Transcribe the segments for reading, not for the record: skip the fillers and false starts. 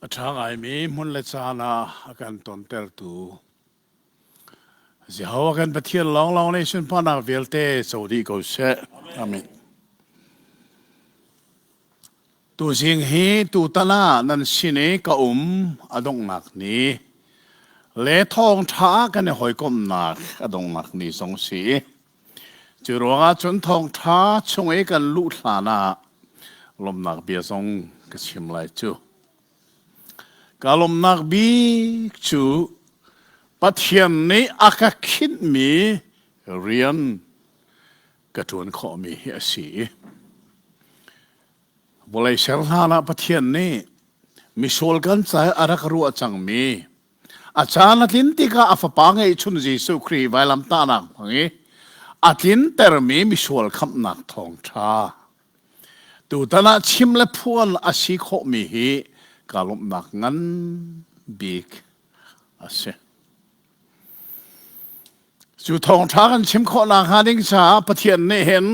A ṭha ngaimi hmun le caan ah a kan tontertu Jehovah kan Pathian lawnglawng nih sunparnak vialte co dih ko seh. Amen. Tuzing hi tutan ah nan sin i ka um a donghnak ni le thawngṭha kan i hawikomhnak a donghnak ni zong si. Cu ruangah cun thawngṭha chung i kan luh hlan ah lawmhnak bia zong ka chim lai cu. Ka lawmhnak bik cu Pathian nih a ka khinhmi rian ka ṭuan khawhmi hi a si. Vawlei ser hlan ah Pathian nih misual kan ca i a rak ruah cangmi A caan a tlin tikah a fapa ngeihchun Jesuh Khrih vailamtahnak hmang i a tlintermi misual khamhnak thawngṭha. Tutan ah chim le phuan a si khawhmi hi kaa lawmhnak ngan bik a si. Cu thawngṭha kan chim khawhnak hnga ding caah Pathian nih hin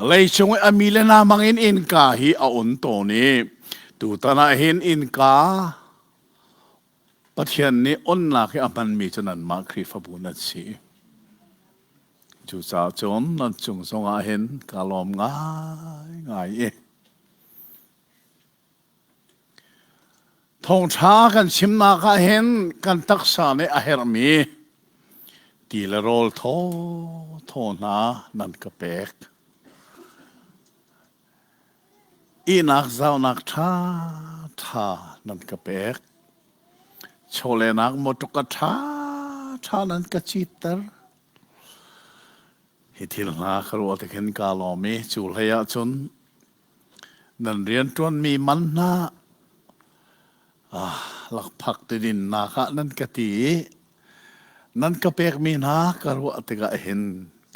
leicung i a mi le hna hmangin innka hi a on tawn i tutan ah hin innka Pathian nih onnak hi a hmanmi cu nanmah Khrihfabu nan si. Cucaah cun nan cung zongah hin ka lawm ngaingai i thawngṭha kan chimnak ah hin kan taksa nih a herhmi ti le rawl thaw thaw hna nan ka pek. Ihnak zaunak ṭhaṭha nan ka pek. Chawlehnak mawṭawka ṭhaṭha nan ka citter. Hi thil hna ka ruah tik hin kaa lawm i cu hlei ah cun nan rianṭuanmi man hna ah lakphak tidinnak ah nan ka ti i nan ka pekmi hna ka ruah tikah hin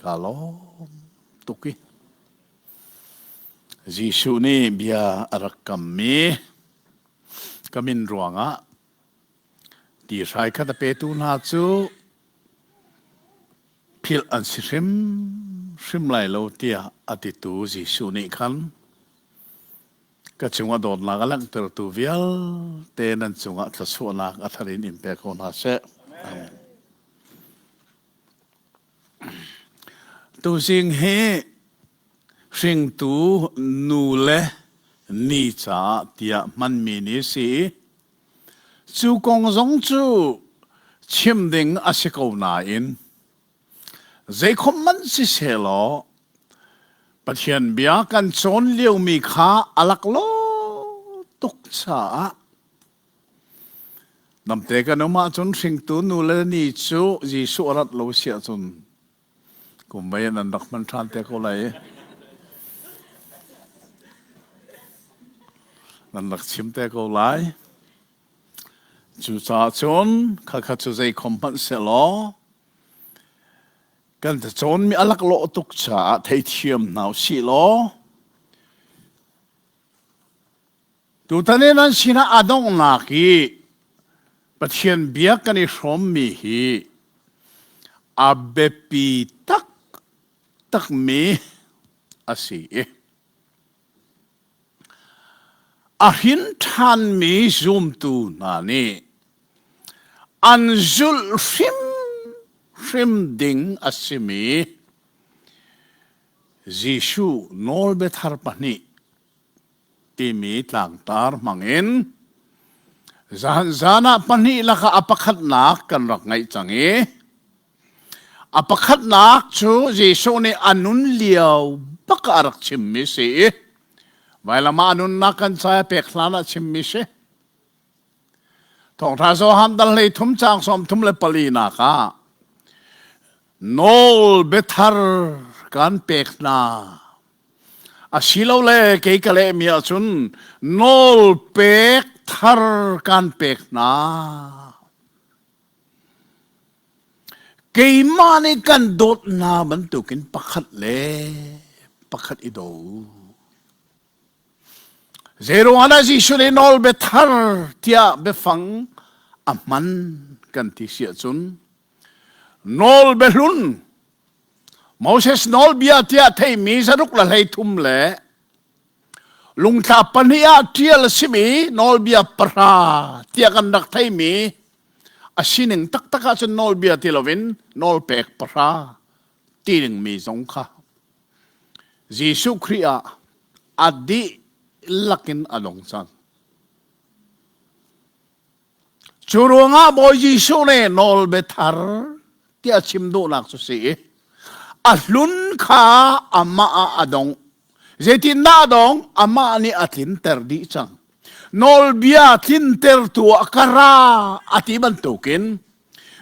kaa lawm tuk i Jesuh nih bia a rak kammi ka min ruangah ti hrai khat a petu hna cu philh an si hrimhrim lai lo tiah a titu Jesuh nih khan ka cungah dawtnak a langhtertu vialte nan cungah thluachuahnak a thar in in pe ko hna seh. Amen. Tuzing hi hringtu nu le ni caah tiah hmanmi ni a si i cu kong zong cu chim ding a si ko nain zeikhom hmanh sisehlaw Pathian bia kan cawn liomi kha a laklawh tuk caah Namte kan um ahcun hringtu nu le ni cu Jesuh a rat lo si ahcun kum mei in an rak hman ṭhan te ko lai. Nan rak chim te ko lai. Cucaah cun khakha cu zeikhom hmanh sehlaw kan cawnmi a laklawh tuk caah theithiam hna usih law Tutan i nan sinah a donghnak i Pathian bia kan i hrawmmi hi a biapi taktakmi a si i a hrin ṭhanmi zumtu hna nih an zulh hrimhrim ding a simi Jesuh nawlbia thar pahnih timi tlangtar hmangin zan zan ah pahnih lakah a pakhatnak kan rak ngeih cang i a pakhatnak cu Jesuh nih a nun lio bak ah a rak chimmi si i vailam ah a nunnak kan ca pek hlan ah chimmi si. Thawngṭha Johan dal hlei thum caang sawm thum le pali nak ah nawl biathar kan pek hna. Asilole kei ka lehmi ahcun nawl pek thar kan pek hna. Keimah nih kan dawt hna bantukin pakhat le pakhat i daw u. Zeiruangah dah Jesuh nih nawlbia thar tiah biafang a hman kan ti si ahcun nawlbia hlun Moses nawlbia tiah theihmi zaruk le 33 le. Lungthla pahnih ah ṭial a simi nawlbia pahra tiah kan rak theimi a sining taktak ahcun nawlbia ti loin nawlpek pahra ti dingmi zong kha Jesuh Khrih ah a dihlak in a dong cang. Cu ruangah Bawi Jesuh nih nawlbia thar tiah chim duhnak cu si i a hlun kha amah ah a dong. Zeitindah a dong? Amah nih a tlinter dih cang. Nawlbia tlintertu ah ka ra a ti bantukin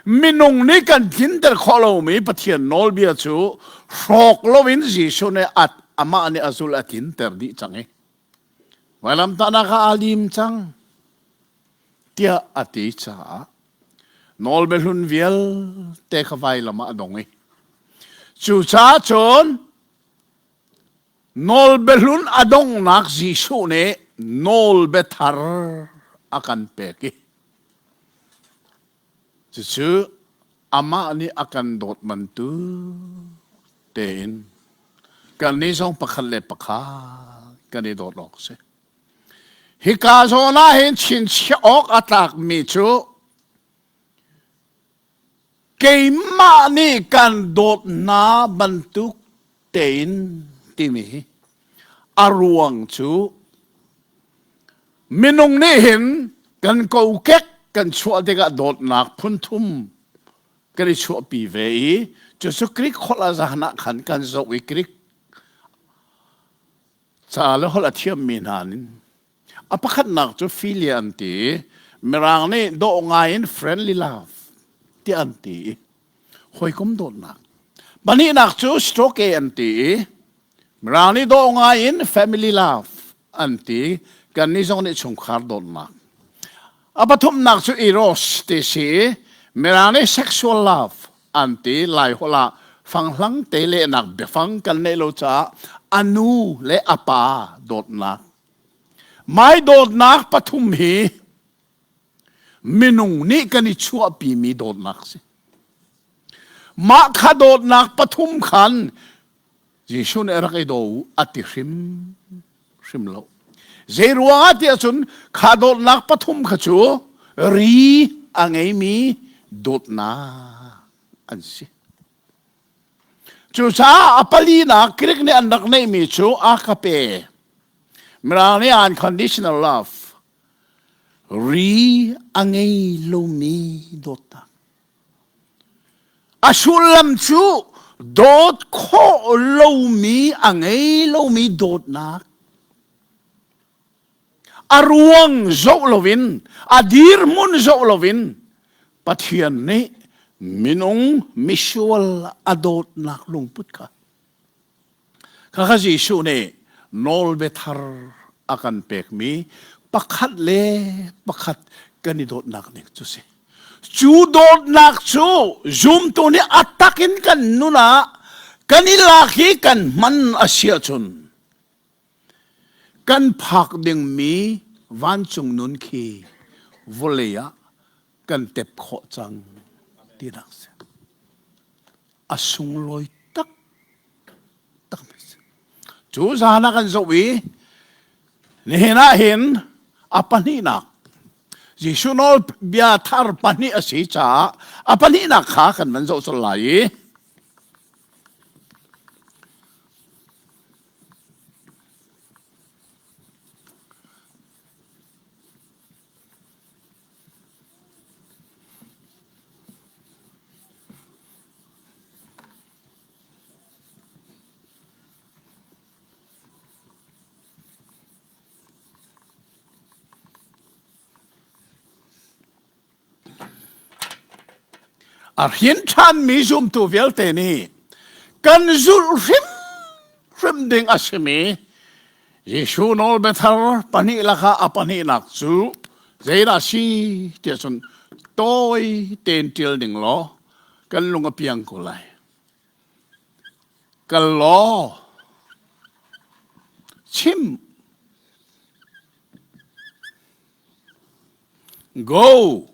minung nih kan tlinter khawh lomi Pathian nawlbia cu hrawk loin Jesuh nih amah nih a zul a tlinter dih cang i vailamtahnak ah aa lim cang tiah a ti caah nawlbia hlun vialte kha vailam ah a dong i cucaah cun nawlbia hlun a donghnak Jesuh nih nawlbia thar a kan pek i cucu amah nih a kan dawt bantuk tein kannih zong pakhat le pakhat kan i dawt awk a si. Hika zawn ah hin chinchiah awk a tlakmi cu keimah nih kan dawt hna bantuk tein timi hi a ruang cu minung nih hin kan kokek kan chuah tikah dawtnak phunthum kan i chuahpi ve i cucu Greek holh a zan ah khan kan zoh i Greek ca le holh a thiammi hna nin a pakhatnak cu philia an ti i mirang nih dawh ngai in friendly love tiah an ti i hawikom dawtnak pahnihnak cu stroke an ti i mirang nih dawh ngai in family love an ti kannih zong nih chungkhar dawtnak a pathumnak cu eros ti si i mirang nih sexual love an ti lai holh ah fanghlang te lehnak biafang kan neih lo caah a nu le a pa dawtnak mai dawtnak pathum hi minung nih kan i chuahpimi dawtnak si mah kha dawtnak pathum khan Jesuh nih rak i daw u a ti hrim hrim lo. Zei ruangah tiah cun kha dawtnak pathum kha cu ri a ngeimi dawtnak an si. Cucaah a palinak Greek nih an rak neihmi cu agape. Mirang nih unconditional love. Ri a ngei lomi dawtnak. A sullam cu dawt khawh lomi a ngei lomi dawtnak a ruang zoh loin a dirhmun zoh loin Pathian nih minung misual a dawtnak lungput kha Khakha Jesuh nih nawlbia thar a kan pekmi pakhat le pakhat kan i dawtnak ning cu si. Cu dawtnak cu zumtu nih a tak in kan nun ah kan i lak i kan hman a si ahcun kan phak dingmi vancung nun khi vawlei ah kan tep khawh cang tinak si. A sunglawi tak tak cu zan ah kan zoh i nihin ah hin a pahnihnak Jesuh nawl bia thar pahnih a si caah a pahnihnak kha kan van zoh colh lai i A hrin ṭhanmi zumtu vialte nih kan zulh hrimhrim ding a simi Jesuh nawlbia thar pahnih lakah a pahnihnak cu zeidah a si tiah cun tawi tein ṭial ding law kan lung a piang ko lai. Kal law chim go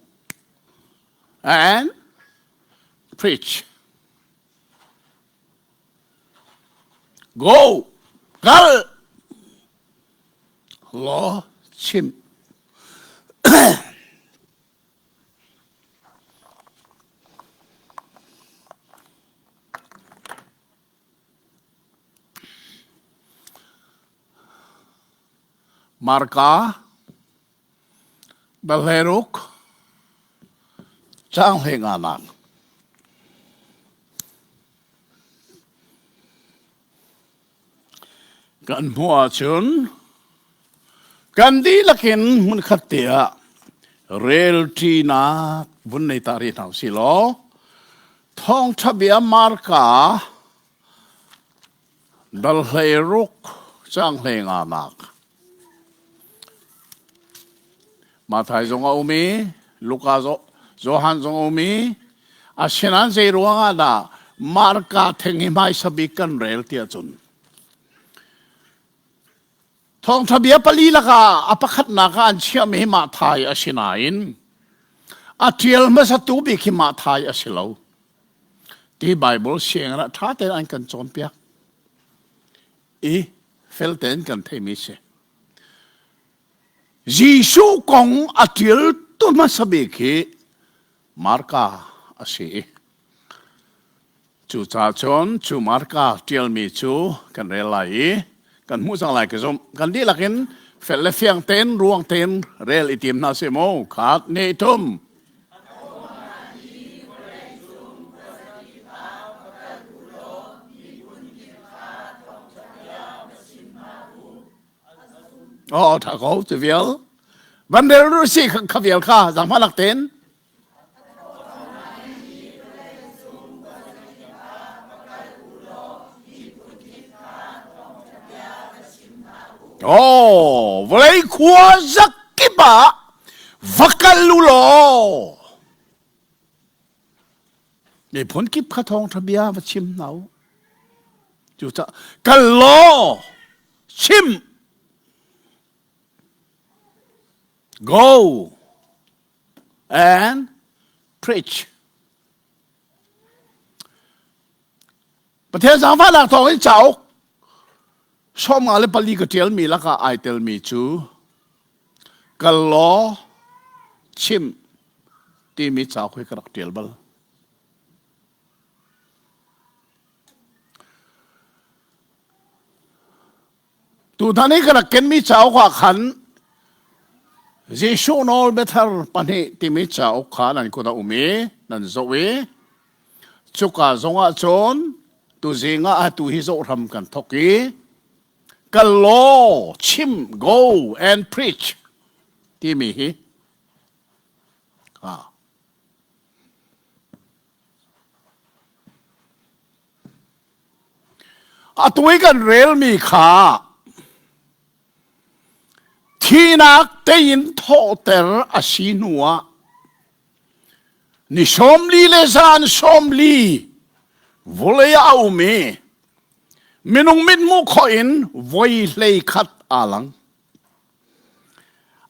and preach. Go kal. Law chim. Marka Dahleruk caang hlei nganak. Kan hmuh ahcun kan dihlak in hmunkhat te ah relṭinak vun nei ta rih hna usih law thawngṭha bia Marka dal 16 caang 15 nak Mathai zong a um i Luka Johan zong a um i asinain zei ruangah dah Marka theng hi hmaisa bik kan rel tiah cun Thawngṭha bia pali lakah a pakhatnak ah an chiahmi hi Mathai a si nain a ṭial hmasatu bik hi Mathai a si lo ti Baibal sianginn ah ṭha tein an kan cawnpiak i fel tein kan theimi si. Jesuh kong a ṭialtu hmasa bik hi Marka a si i cucaah cun cu Marka ṭialmi cu kan rel lai i kan hmuh cang lai ka zumh. Kan dihlak in fel le fiang tein ruang tein rel i tim hna sih mu. Khat, hnih, thum. Oh, tha ko ti vial. Van rel ru si kha vial kha zangma lak ten. Oh, vawlei khua zakip ah va kal u law miphun kip kha thawngṭha bia va chim hna u. Cucaah kal law chim go and preach. Pathian zaangfahnak thawng in cauk 54 ka ṭialmi lakah ai telmi cu kal law chim timi cauk hi ka rak ṭial bal. Tutan i ka rak kenmi cauk ah khan Jesuh nawl biathar pahnih timi cauk kha nan kut a um i nan zoh i cuka zongah cun tuzing ah atu hi zoh hram kan thawk i kal law chim go and preach timi hi ah Atu i kan relmi kha thihnak tein thawhter a si hnuah ni 40 le zan 40 vawlei ah a um i minung mithmuh khawh in voi 11 aa lang.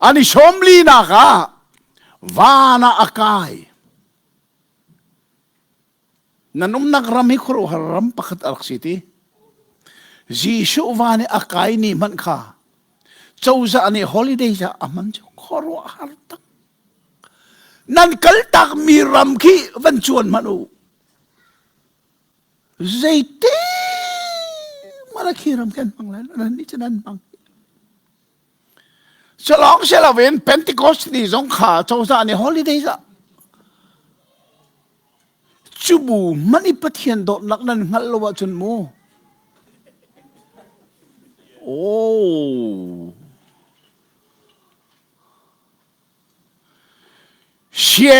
An i 40nak ah van ah a kai. Nan umnak ram hi khuaruahhar ram pakhat a rak si ti. Jesuh va nih a kai ni hmanh kha cozah nih holiday ah a hman cu khuaruahhar tak. Nan kaltak mi ram khi van cuan hmanh u. Zeiti mana khi ram kan hmang lai nan nih cu nan hmang. Salawng si loin Pentecost ni zong kha cozah nih holiday ah cu bu hmanh i Pathian dawtnak nan hngalh lo ahcun mu oh She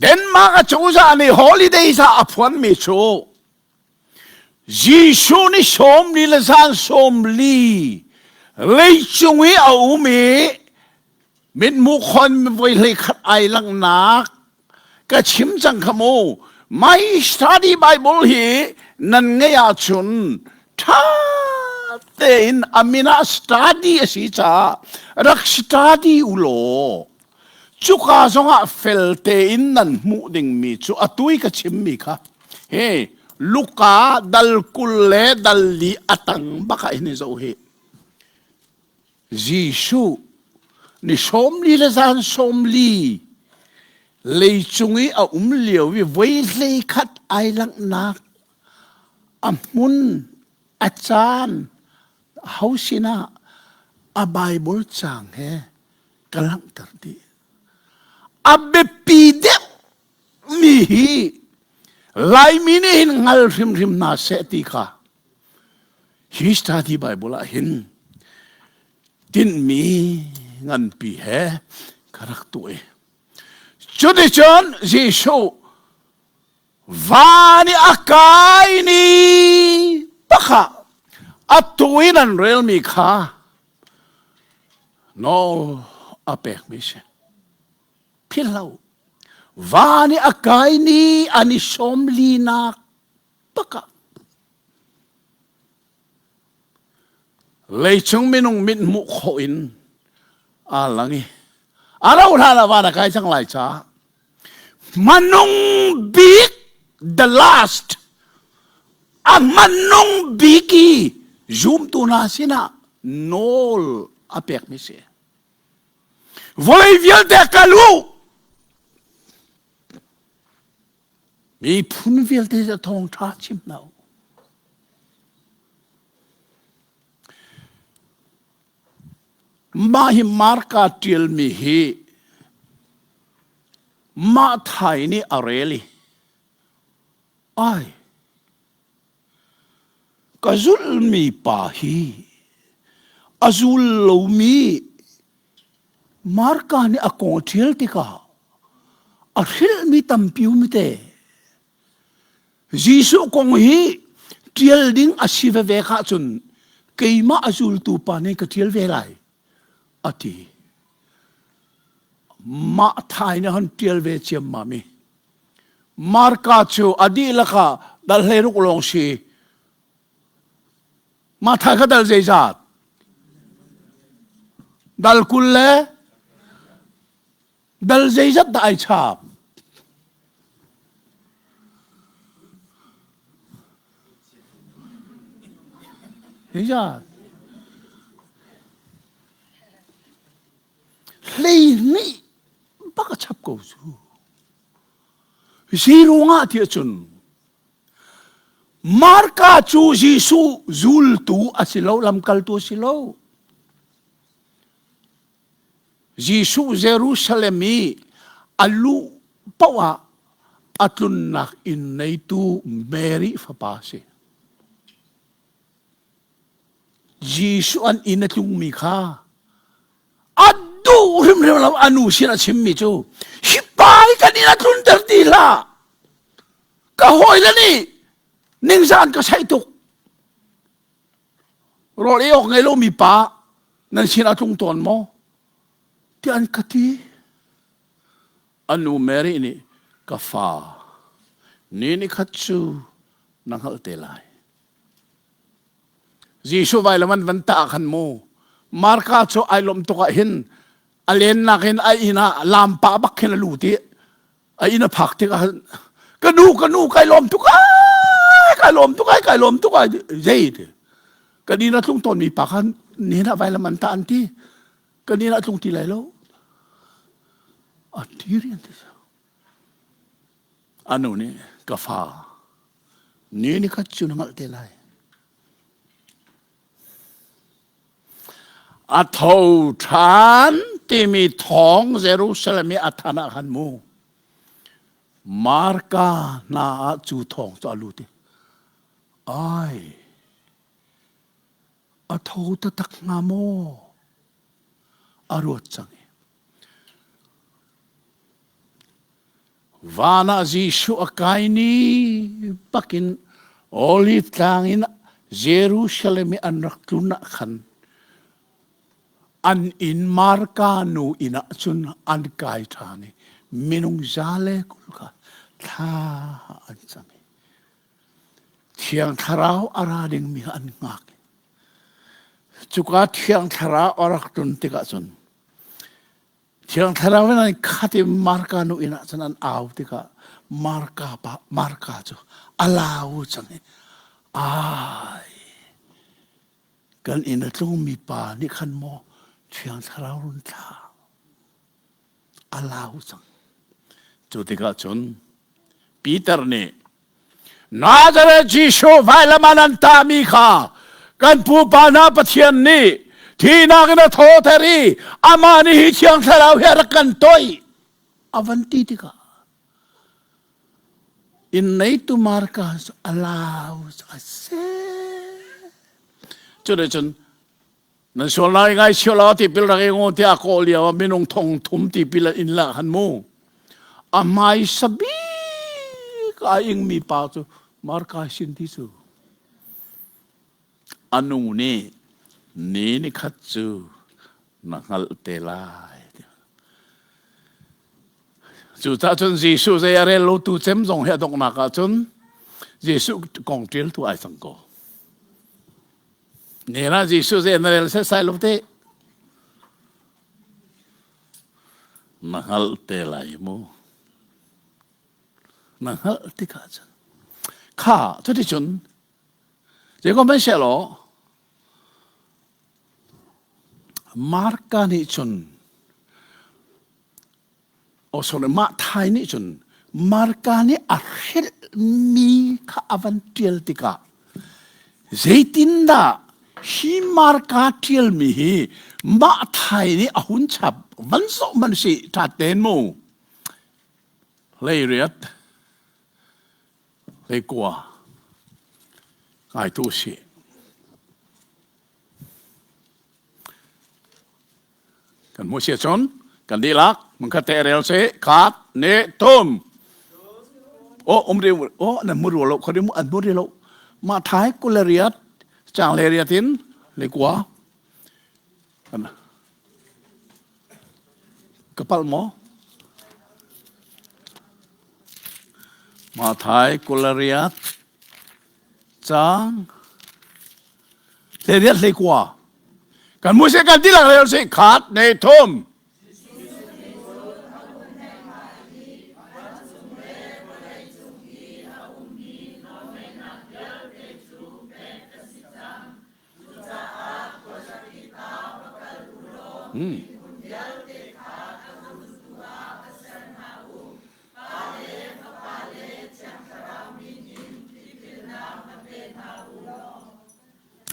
Denmark a cozah nih holidays ah a phuanmi cu Jesuh nih 40 le zan 40 leicung i a um i mithmuh khon voi 11 ai langhnak ka chim cang kha mu my study bible hi nan ngeih ahcun ṭha tein a min ah study a si caah rak study u law Cuka zongah fel tein nan hmuh dingmi cu atu i ka chimmi kha he Luka dal 24 a tang bak ah hin i zoh hi. Jesuh ni 40 le zan 40 leicung i a um lio i voi 11 ai langhnak a hmun a caan ho sinah a Bible caang he ka langhter dih. A biapi deuh mi hi Laimi nih hin hngal hrimhrim hna seh ti kha hi study Bible ah hin tinhmi nganpi he ka rak tuah i cuticun Jesuh van i a kai ni pakha atu in an relmi kha nawl a pekmi si. Philhlo. Van i a kai ni an i sawm linak pakah leicung minung mit hmuh khawh in aa lang i a rau hlan ah van a kai cang lai caah hmanung bik the last a hmanung bik i zumtu hna sinah nawl a pekmi si vawlei vialte kal u miphun vialte thawngṭha chim hna u Mah hi Marka ṭialmi hi mah thai nih a rel i ai ka zulhmi pa hi a zul lomi Marka nih a kong a ṭial tikah a hrilhmi tampi um te. Jesuh kong hi ṭial ding a si veve ahcun keimah a zultu pa nih ka ṭial ve lai a ti. Mah thai nih han ṭial ve ciammam i Marka cu a dihlak ah dal 16 lawng si. Mah thai kha dal zeizat? Dal 20 le Dal zeizat dah ai chap? Zeizat? 12 bak a chap ko cu. Zei ruangah tiah cun Marka cu Jesuh zultu a si lo, lamkaltu a si lo. Jesuh Jerusalem i a luh paoh ah a tlunnak inn neitu Mary fapa a si. Jesuh an inn a tlungmi kha a duh hrimhrim lo a nu sin a chimmi cu hi pa hi kan inn a tlunter ti hlah ka hawile nih ningzan ka saih tuk Rawl ei awk ngei lomi pa nan sin a tlung tawn maw? Tiah an ka ti. A nu Mary nih ka fa ni ni khat cu na hngalh te lai. Jesuh vailam an van tah khan mu Marka cu ai lawmh tuk ah hin a lennak in a inn ah lampa bak khin a lut i a inn a phak tikah ka nu ka nu kai lawm tuk ai kai lawm tuk ai kai lawm tuk ai zei ti kan inn a tlung tawn mi pa khan nihin ah vailam an ta an ti kan inn ah tlung ti lai lo a ti rian ti anu nih ka fa ni ni khat cu na ngalh te lai A tho ṭhan timi thawng Jerusalem i a than ah khan mu Marka hna ah cu thawng cu a lut i ai a tho taktak hnga maw a ruat cang i Van ah Jesuh a kai ni bakin Olive tlang in Jerusalem i an rak tlun ah khan an inn Marka nu inn ah cun an kai ṭhan i minung 120 kha thla an cam i Thiang Thlarau a ra dingmi kha an hngak. Cuka Thiang Thlarau a rak tlun tikah cun Thiang Thlarau in an khat i Marka nu inn ah cun an au tikah Marka pa Marka cu a lau cang i ai kan inn a tlungmi pa nih khan maw. Thiang Thlarau run thla. A lau cang. Cu tikah cun Peter nih Nazareth Jesuh vailam ah nan tahmi kha kan pupa hna Pathian nih thihnak in a thawhter i amah nih hi Thiang Thlarau hi a rak kan toih a van ti tikah inn neitu Marka cu a lau a seh. Cuticun nan sual lai ngai sio la tipil rak i ngu tiah kawh lio ah minung thong thum tipil in la han mu a hmai sabik a ingmi pa cu Marka sin ti cu a nu nih ni ni khat cu na hngalh te lai Cucaah cun Jesuh zei a rel lo tu cem zong hi a donghnak ah cun Jesuh kong ṭial tu ai cang ko. Nela Jesuh zei na rel setsai lo te. Na hngalh te lai mu. Na hngalh tikah cun kha cuticun zeikom hmanh sehlaw Marka nih cun oh sorry mah thai nih cun Marka nih a hrelhmi kha a van ṭial tikah zeitindah hi Marka ṭialmi hi mah thai nih a hun chap van zoh hmanh sih ṭha tein mu hleiriat hleikua ngai tu sih Kan hmuh sia cun kan dihlak mangkhat te rel se khat ne thum oh um ri oh nan mu ru lo khori mu an mu ri lo ma thai kulariat chang le riatin le kwa kapal mo ma thai kulariat Cang. Hleriat hleikua. Kan muse kan tilak rel si khat ne thum. Hmm.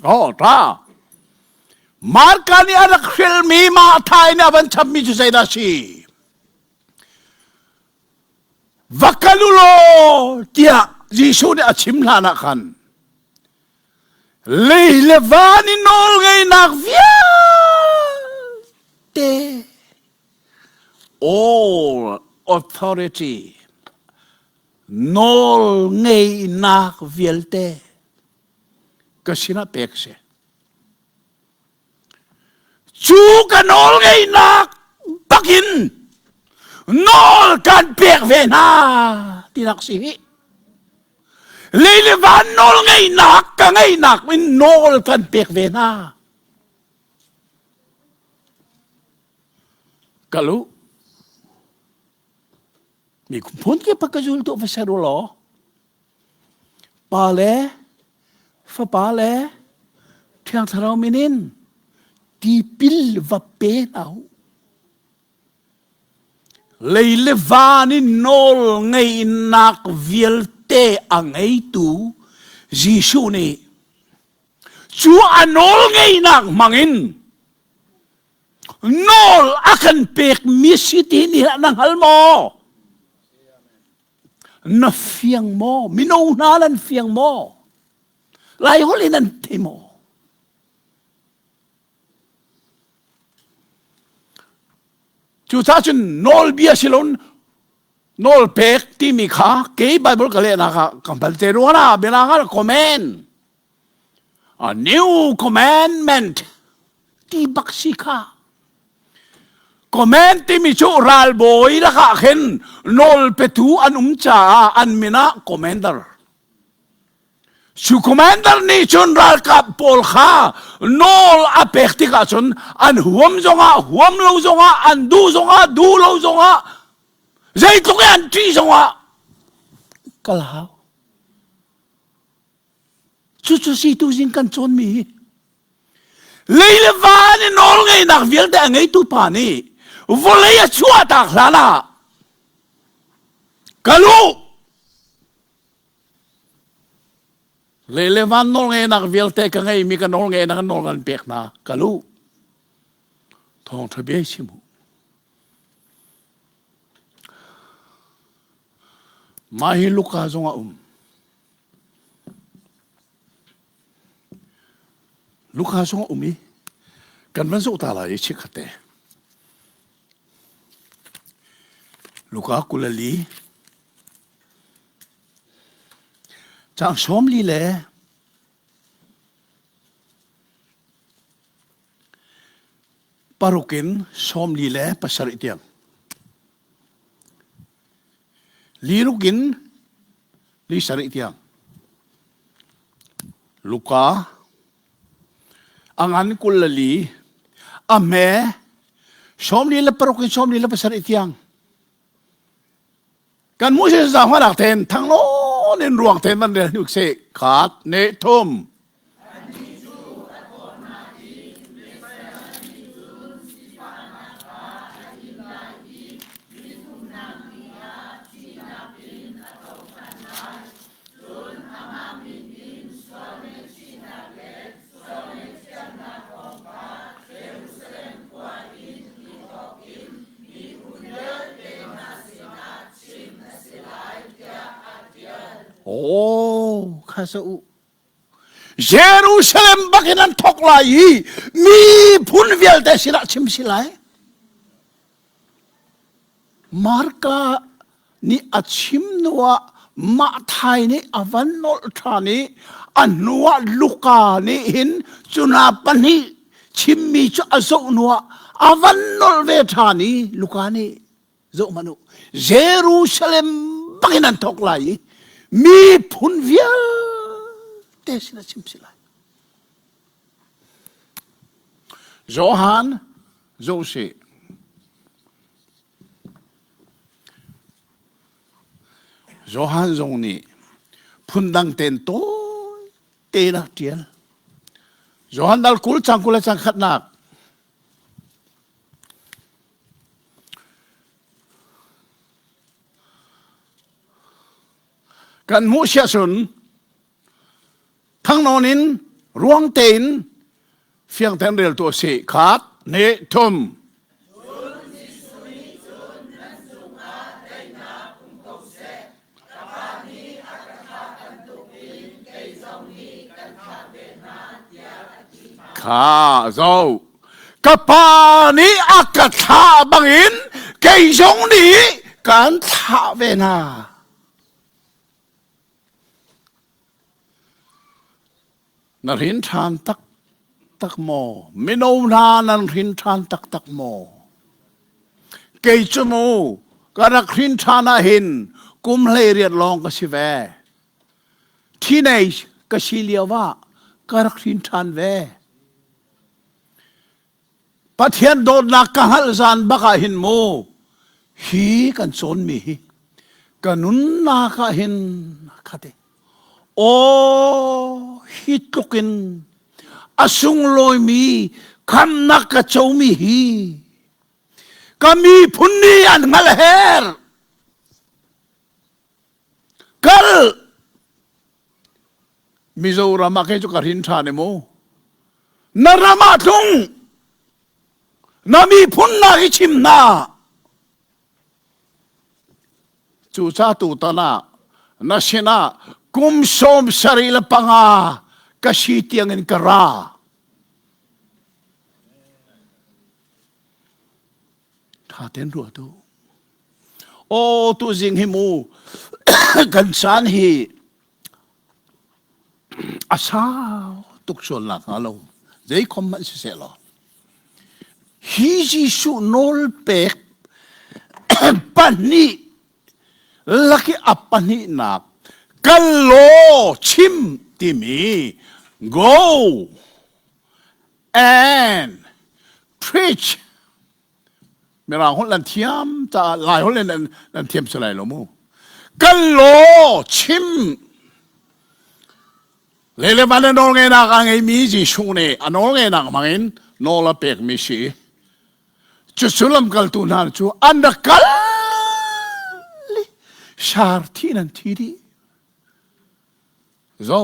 Oh, ta. Marka nih a rak hrilmi mah thai nih a van chapmi cu zeidah si? Va kal u law tiah Jesuh nih a chim hlan ah khan lei le van i nawl ngeihnak vialte all authority nawl ngeihnak vialte ka sinah pek si cu ka nawl ngeihnak bakin nawl kan pek ve hna tinak si hi lei le van nawl ngeihnak ka ngeihnak in nawl kan pek ve hna Kal u. Mi phun kip ka zul tu va ser u law. Pa le fapa le Thiang Thlarau min in tipil va pe hna u. Lei le van in nawl ngeihnak vialte a ngeitu Jesuh nih cu a nawl ngeihnak hmangin nawl a kan pekmi si ti ni na hngal maw? Na fiang maw? Mino hna nan fiang maw? Lai holh in nan thei maw? Cucaah cun nawlbia si loin nawl pek timi kha kei Bible ka lehnak ah ka hman te rua na biana nga command a new commandment ti bak si kha command timi cu ralbawi lakah khin nawl petu an um caah an min ah commander cu commander nih cun ralkap pawl kha nawl a pek tikah cun an huam zongah huam lo zongah an duh zongah duh lo zongah zeitluk i an ṭih zongah kal hau cucu si tuzing kan cawnmi hi. Lei le van i nawl ngeihnak vialte a ngeitu pa nih vawlei a chuahtak hlan ah kal u Lei le van nawlngeihnak vialte ka ngeimi ka nawlngeihnak nawl kan pek hna kal u thawngṭha bia chim u Mah hi Luka zong a um. Luka zong a um i kan van zoh ta lai i chikkhat te. Luka 24 Caang 40 le paruk in 47 tiang. Liruk in li sarih tiang. Luka a ngan 24 a hme 46 in 47 tiang. Kan mu sin za hmanak ten thanglawn in ruang ten van rel hnuk se khat ne thum. Oh, kha sa u. Jerusalem bak in an thok lai i miphun vialte sinah chim si lai. Marka nih a chim hnuah Matthai nih a van nolh ṭhan i a hnuah Luka nih hin cuna pahnih chimmi cu a zoh hnuah a van nolh ve ṭhan i Luka nih zoh hmanh u Jerusalem bangin an thawk lai i miphun vialte sin a chim si lai. Johan zoh sih. Johan zong nih phundang tein tawi tein a ṭial. Johan dal 20 cang 20 le cang khatnak. Kan hmuh siah cun thangnawn in ruang tein fiang tein rel tu a si. Khat, hnih, thum. Kha zo. Ka pa nih a ka thlah bangin kei zong nih kan thlah ve hna. Na hrin ṭhan taktak maw? Mino hna nan hrin ṭhan taktak maw? Kei cu mu ka rak hrin ṭhan ah hin kum 18 lawng ka si ve. Teenage ka si lio ah ka rak hrin ṭhan ve. Pathian dawtnak ka hngalh zan bak ah hin mu hi kan cawnmi hi ka nunnak ah hin khat i aw hi tluk in a sunglawimi khamnak ka comi hi ka miphun nih an hngalh her kal Mizoram ah kei cu ka hrin ṭhan i mu. Na ram ah tlung. Na miphun nak i chim hna. Cuca tutan ah na sinah kum 75 ka si tiangin ka ra. Ṭha tein ruah tu. Aw tu zing hi mu kan caan hi A sau tuk sual nak hnga lo zeikhom hmanh siseh law hi Jesuh nawl pek pahnih laki a pahnihnak kal law chim timi go and preach Mirang holh nan thiam caah Lai holh in nan thiam si lai lo mu. Kal law chim. Lei le van a nawlngeihnak a ngeimi Jesuh nih a nawlngeihnak hmangin nawl a pekmi si. Cucu lamkaltu hna cu an rak kal i sar thi in an thi dih. Zo,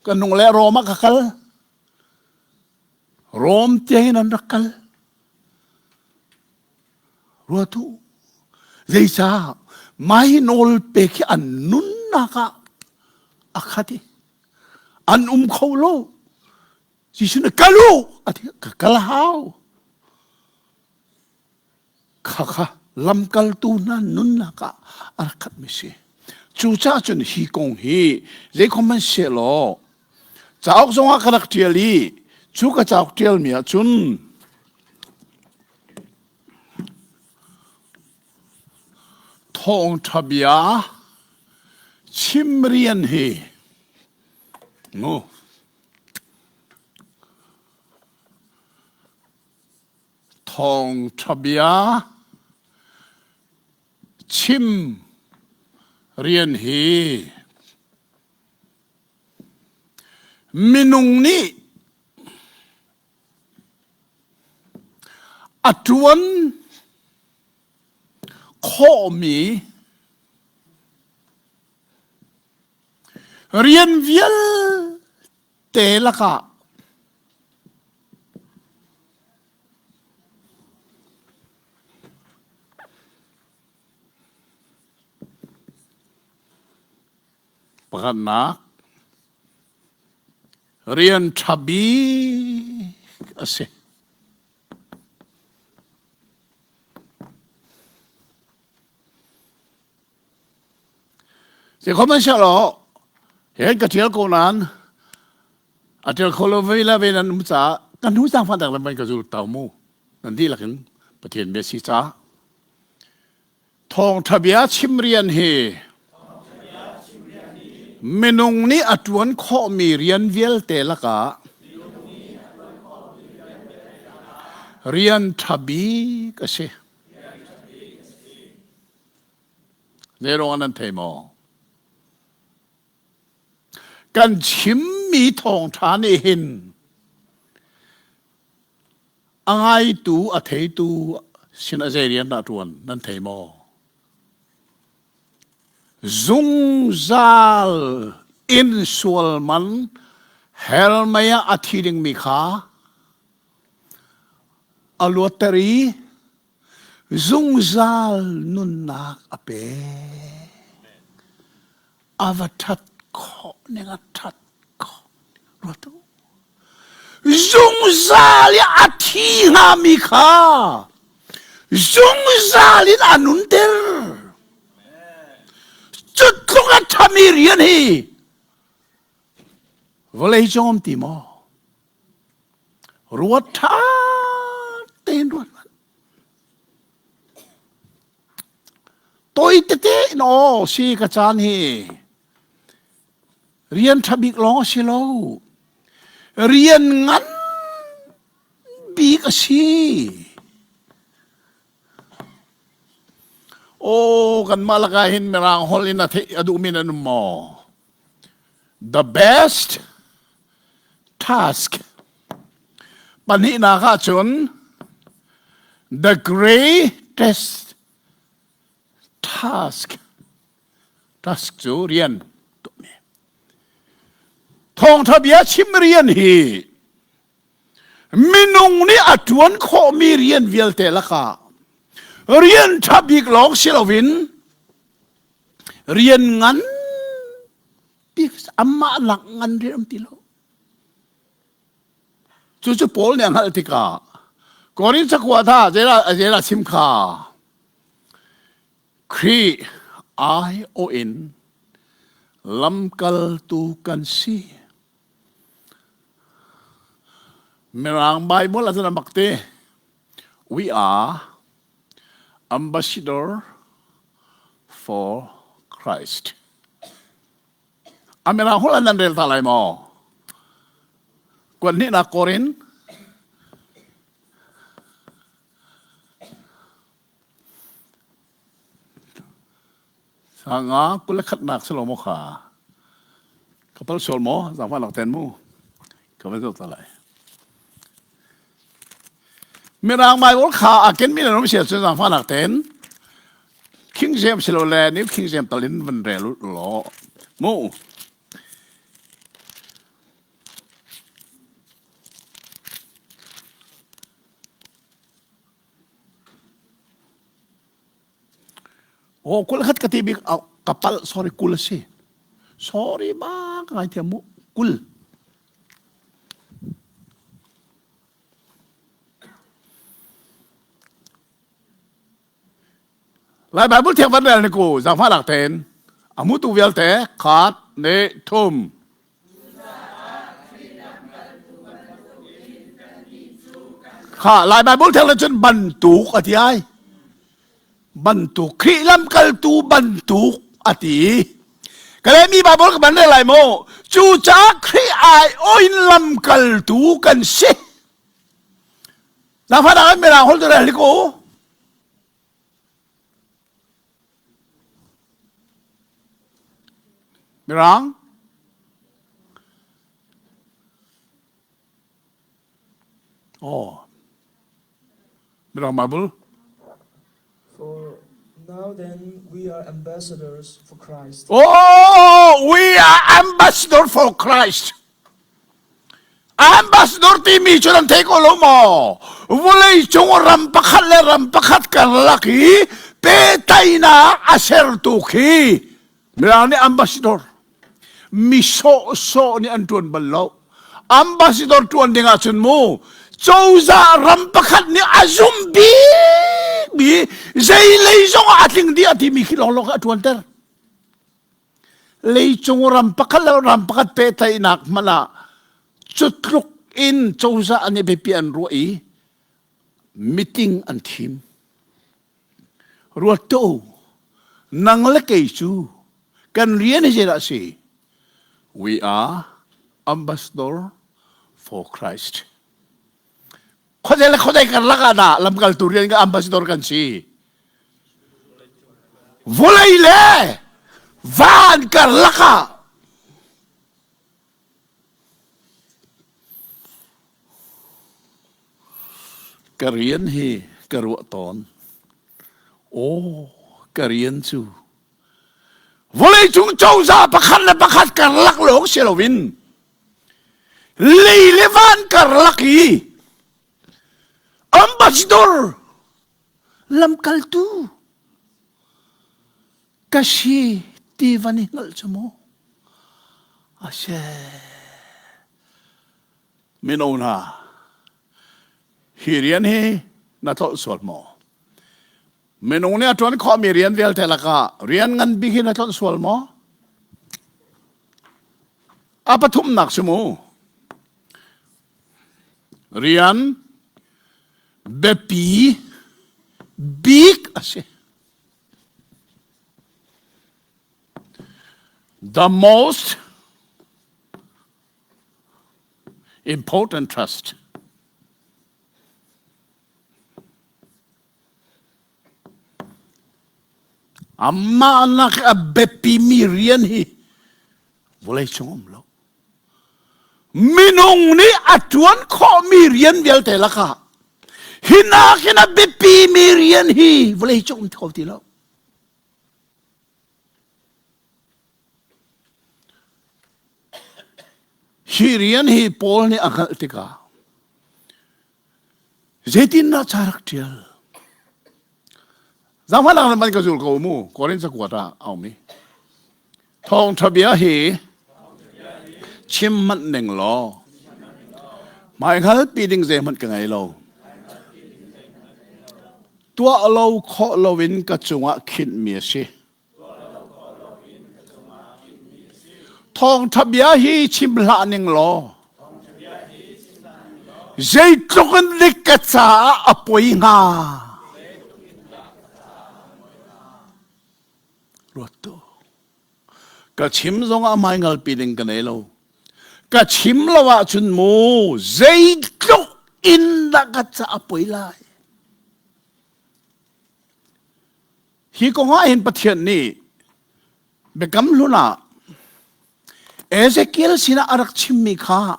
ka nung le Rom ah ka kal. Rom tiangin an rak kal. Ruat u. Zeicah mai nawl pek hi an nunnak ah a khat i an um kho lo. Jesuh nih kal u a ti ka kal hau. Khakha lamkaltu hna nunnak ah a rak khatmi si. Cucaah cun hi kong hi zeikhom hmanh sehlaw cauk zongah ka rak ṭial i cu ka cauk ṭialmi ah cun thawngṭha bia chim rian hi mu Thawngṭha bia chim rian hi minung nih a ṭuan khawhmi rian vialte lakah Pakhatnak, rian ṭha bik a si. Sihmanhsehlaw he ka ṭial ko nain a ṭial kho lo vei le vei nan um caah ka hnu zaangfah tak le ka zul to mu nan dihlak in Pathian bia si caah thawngṭha bia chim rian hi minung nih a ṭuan khawhmi rian vialte lakah rian ṭha bik a si. Zeiruangah nan thei maw? Kan chimmi thawngṭha nih hin a ngaitu a theitu sin a zei rian dah ṭuan nan thei maw? Zungzal in sual man hell mei ah a thi dingmi kha a luatter i Zungzal nunnak a pek. A va ṭhat khawh ning a ṭhat khawh. Ruat u. Zungzal i a thi hngami kha zungzal in a nunter. Cu tluk a ṭhami rian hi vawlei cung um ti maw? Ruat ṭha tein ruat hmanh. Toi tete in aw si ka caan hi rian ṭha bik lawng a si lo. Rian ngan bik a si. Aw kanmah lakah hin Mirang holh in a theih a duhmi nan um maw? The best task. Pahnihnak ahcun the greatest task. Task cu rian tuahmi. Thawngṭha bia chim rian hi minung nih a ṭuan khawhmi rian vialte lakah rian ṭha bik lawng si loin rian ngan bik amah lak ngan rian um ti lo. Cucu Paul nih a hngalh tikah Korin cakuat ah zeidah chim kha Khrih aiawh in lamkaltu kan si. Mirang Bible ah cun a mak te. We are ambassador for Christ. A Mirang holh an nan rel ta lai maw? Kuat hnihnak Korin Sanga 21 nak si lo maw kha? Ka pal sual maw? Zaangfah lak ten mu. Ka van zoh ta lai. Mirang Bible kha a ken mi nan um sia cun zaangfah lak ten. King James lo le New King James talin van rel law mu. Oh, kul khat ka ti bik ka palh sorry kul a si. Sorry ba ka ngaithiam mu kul. Lai Bible thiang van rel ni ku zangfah lak ten amu tu vialte khat ne thum Kha Lai Bible theng le cun bantuk a ti ai. Bantuk Khrih lamkaltu bantuk a ti. Ka le mi Bible ka ban rel lai mu. Cucaah Khrih ai oin lamkaltu kan si. Nangfah nak mirang holh tu rel ko. Mirang Oh. Mirang Bible. For now then we are ambassadors for Christ. Oh, we are ambassador for Christ. Ambassador timi cu nan thei ko lo maw? Vawlei cung ram pakhat le ram pakhat karlak i pehtlaihnak a sertu khi Mirang nih ambassador mi sawhsawh nih an ṭuan bal lo. Ambassador ṭuan ding ahcun mu cozah ram pakhat nih a zum bikmi zeilei zong ah a tling dih a timi khi lawnglawng khi a ṭuanter. Leicung ram pakhat le ram pakhat pehtlaihnak hmanh ah cutluk in cozah an i biapi an ruah i meeting an thim. Ruat tuah u, nang le kei cu kan rian hi zeidah a si? We are ambassador for Christ. Khuazei le khuazei karlak ah dah lamkaltu rian ka ambassador kan si? Vawlei le van karlak ah ka rian hi ka ruah tawn. Aw, ka rian cu vawleicung cozah pakhat le pakhat karlak lawng si loin lei le van karlak i ambassador lamkaltu ka si ti van i hngalh cu mu a si mino hna hi rian hi na tlolh sual maw minung nih a ṭuan khawhmi rian vialte lakah rian ngan bik hi na tlolh sual maw A pathumnak si mu. Rian biapi bik a si. The most important trust. Amah nak a biapimi rian hi vawlei cung um lo. Minung nih a ṭuan khawhmi rian vialte lakah hi nakin a biapimi rian hi vawlei cung um kho ti lo. Hi rian hi Paul nih a hngalh tikah Zeitindah ca rak ṭial? Zaangfahnak in man ka zul ko mu. Korin cakuat ah a um i. Thawngṭha bia hi chim hmanh ning law hmaihngalpi ding zeihmanh ka ngei lo. Tuah lo khawh loin ka cungah khinhmi a si. Thawngṭha bia hi chim hlah ning law zeitluk in dik ka caah a poi hnga. Ruat tu. Ka chim zongah hmaingalpi ding ka nei lo. Ka chim lo ahcun mu zeitluk in dah ka caah a poi lai. Hi kong ah hin Pathian nih Biakam Hlun ah Ezekiel sinah a rak chimmi kha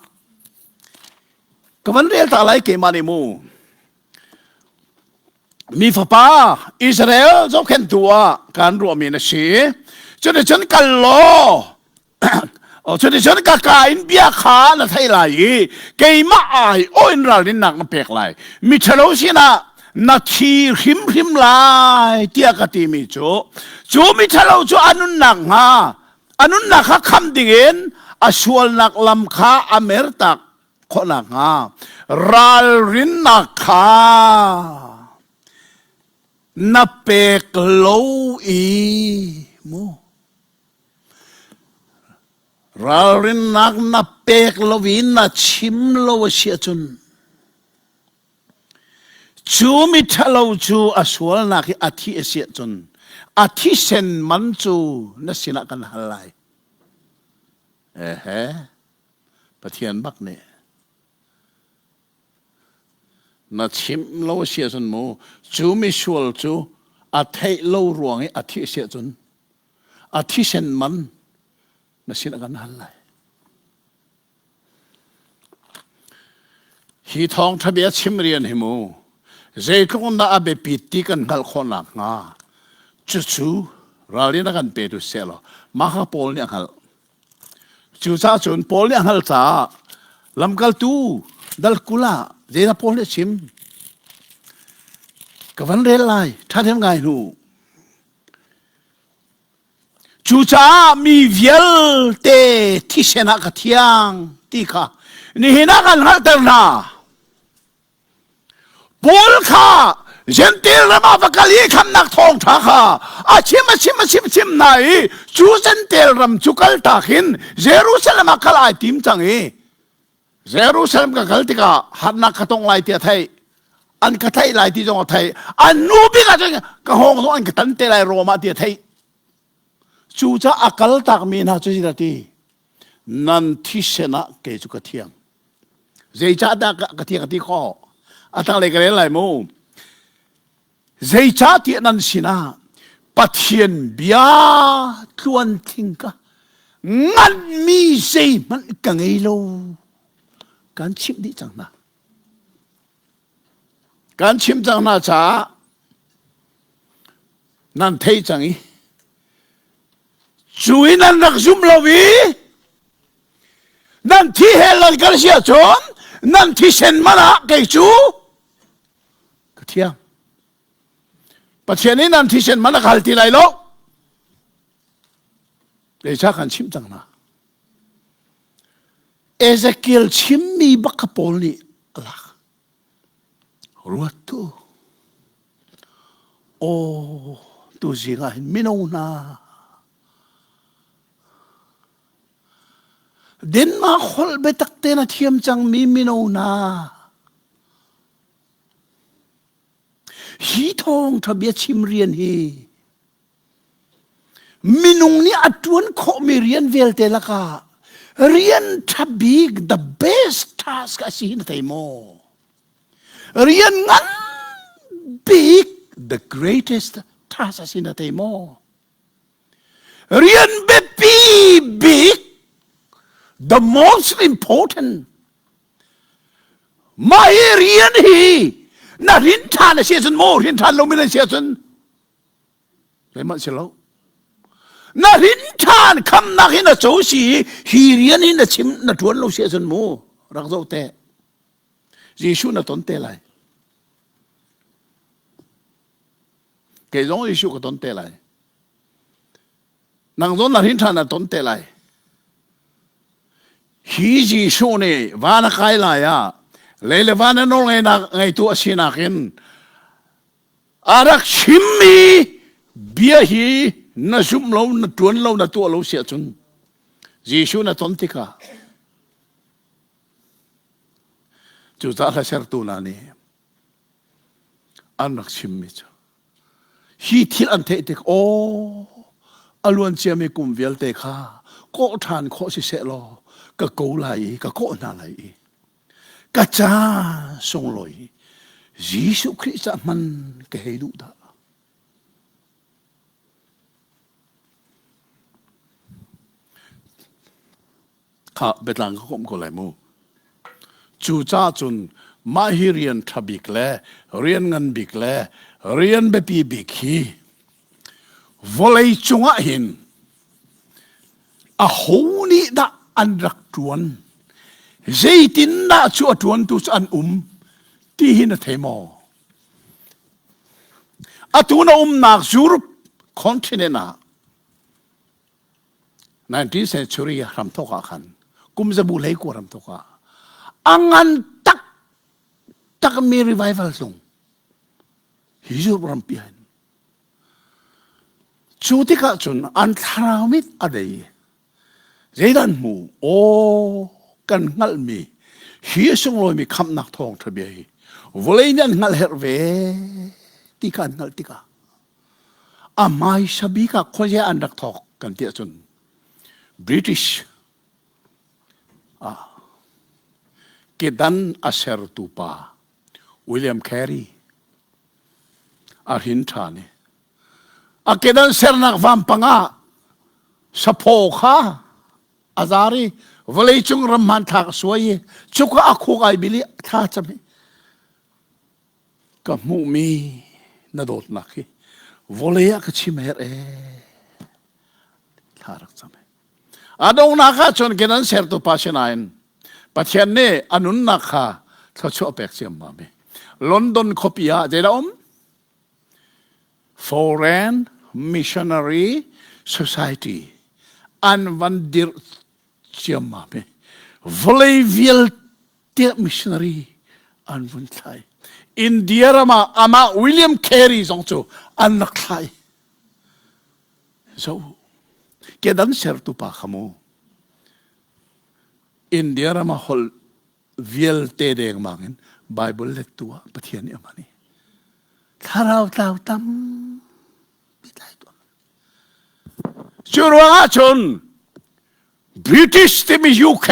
ka van rel ta lai keimah nih mu. Mi fapa Israel zohkhenhtu ah kan ruahmi na si. Cuticun kal law cuticun ka ka in bia kha na thei lai i keimah ai aw in ralrinnak na pek lai. Mi ṭhalo sinah na thi hrimhrim lai tiah ka timi cu cu mi ṭhalo cu a nunnak hnga a nunnak kha kham dingin a sualnak lam kha a mertak khawh nakhnga ralrinnak kha na pek lo i mu ralrinnak na pek lo i na chim lo a si ahcun cu mi ṭhalo cu a sualnak hi a thi a si ahcun a thisen man cu na sinah kan hal lai. Ehe. Pathian bak nih na chimh lo a si ahcun mu cu misual cu a theih lo ruang i a thih a si ahcun a thisen man na sin a kan hal lai. Hi thawngṭha bia chim rian hi mu zeitluk in dah a biapit ti kan hngalh khawh nakhnga cucu ralrin a kan petu seh law mah kha Paul nih a hngalh. Cucaah cun Paul nih a hngalh caah lamkaltu dal 20 ah zeidah Paul nih a chim? Ka van rel lai, ṭhahnem ngai hnu. Cucaah mi vialte thisen ah ka thiang ti kha nihin ah kan hngalhter hna. Paul kha Gentil ram ah va kal i khamnak thawngṭha kha a chim a chim a chim chim hna i cu Gentil ram cu kal tak in Jerusalem ah kal ai tim cang i Jerusalem ka kal tikah harnak ka tong lai ti a theih an ka theih lai ti zong a theih an nu bik ah cun ka hawng zong an ka tan te lai Rom ah ti a theih cucaah a kal tak mi hna cu zeidah ti nan thisen ah kei cu ka thiang Zeicahdah ka thiang a ti khawh? A tanglei ka rel lai mu. Zeicahtiah nan sinah Pathian bia tluantling ka nganmi zeihmanh ka ngei lo. Kan chimh dih cang hna. Kan chimh cang hna caah nan thei cang i cu i nan rak zum lo i Nan thi he lan kan si ahcun nan thisen man ah kei cu ka thiang. Pathian nih nan thisen man a ka hal ti lai lo. Zeicah kan chimh cang hna. Ezekiel chimmi bak kha Paul nih a lak. Ruat tu. Aw, tu zing ah hin mino hna Denmark holh biatak tein a thiam cangmi mino hna hi thawngṭha bia chim rian hi minung nih a ṭuan khawhmi rian vialte lakah rian ṭha bik the best task a si hi na thei maw? Rian ngan bik the greatest task a si na thei maw? Rian biapi bik, the most important, mah hi rian hi na rin ṭhan a si ahcun maw rin ṭhan lomi na si ahcun zeihmanh si lo. Na rin ṭhan khamnak hi na co si i hi rian hi na chim na ṭuan lo si ahcun mu rak zoh te. Jesuh na ton te lai. Kei zong Jesuh ka ton te lai. Nang zong na hrin ṭhan na ton te lai. Hi Jesuh nih van a kai lai ah lei le van a nawl ngeinak ngeitu a sinak in a rak chimmi bia hi na zumh lo, na ṭuan lo, na tuah lo si ahcun Jesuh na ton tikah cucaah hla sertu hna nih an rak chimmi cu hi thil an theih tik aw a luan ciami kum vialte kha kawh ṭhan khawh si seh law ka ko lai i ka kawh hna lai i ka ca sunglawi Jesuh Khrih ca hman ka hei duh dah. Kha biatlang ka komh ko lai mu. Cu ca cun mah hi rian ṭha bik le rian ngan bik le rian biapi bik hi vawlei cungah hin aho nih dah an rak ṭuan zeitindah cu a ṭuantu cu an um ti hi na thei maw? Atu na umnak Europe continent ah 19th century hramthawk ah khan kum zabu hlei ku hramthawk ah a ngan tak takmi revival tlung hi Europe rampi hin cu tikah cun an thlarau mit a dei zeidan hmu aw kan hngalhmi hi a sunglawimi khamhnak thawng ṭha bia hi vawlei nih an hngalh herh ve ti kha an hngalh tikah A hmaisa bik ah khuazei an rak thawk kan ti ahcun British ah kedan a sertu pa William Carey a hrin ṭhan i a kedan sernak vampang ah saphaw kha a zar i vawleicung ram hmanthlak a suai i cuka a khuk ai bil i thla cam i Ka hmuhmi na dawtnak hi vawlei ah ka chim her ee. Thla rak cam. A donghnak ah cun kenan sertu pa sinain Pathian nih a nunnak kha thluachuah pek ciammam i London khuapi ah zeidah um? Foreign Missionary Society an van dirh ciammam i vawlei vialte tiah missionary an vun thlai. India ram ah amah William Carey zong cu an rak thlai. So, kedan sertu pa kha mu. India ram ah holh vialte dengmang in Bible lettu ah Pathian nih a hman i thlarau tlau tampi tlai tuah. Cu ruangah cun British timi UK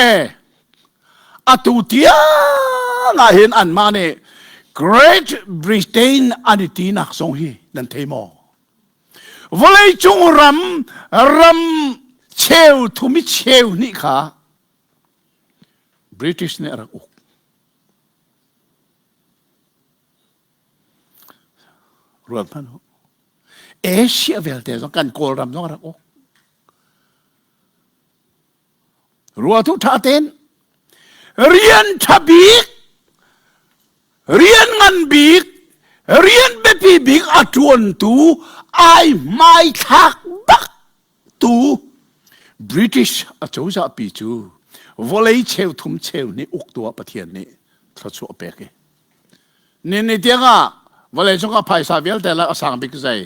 atu tiang ah hin anmah nih Great Britain an i tinak zong hi nan thei maw? Vawleicung ram ram cheu thum i cheu hnih kha British nih a rak uk. Ruat hmanh u. Asia vialte zong kan Kawlram zong a rak uk. Ruatu ṭha tein rian ṭha bik, rian ngan bik, rian biapi bik a ṭuantu ai hmaithlak bak tu British acozah pi cu vawlei cheu thum cheu nih uktu ah Pathian nih thluachuah pek i ni ni tiang ah vawlei cung ah phaisa vialte le a sang bik zei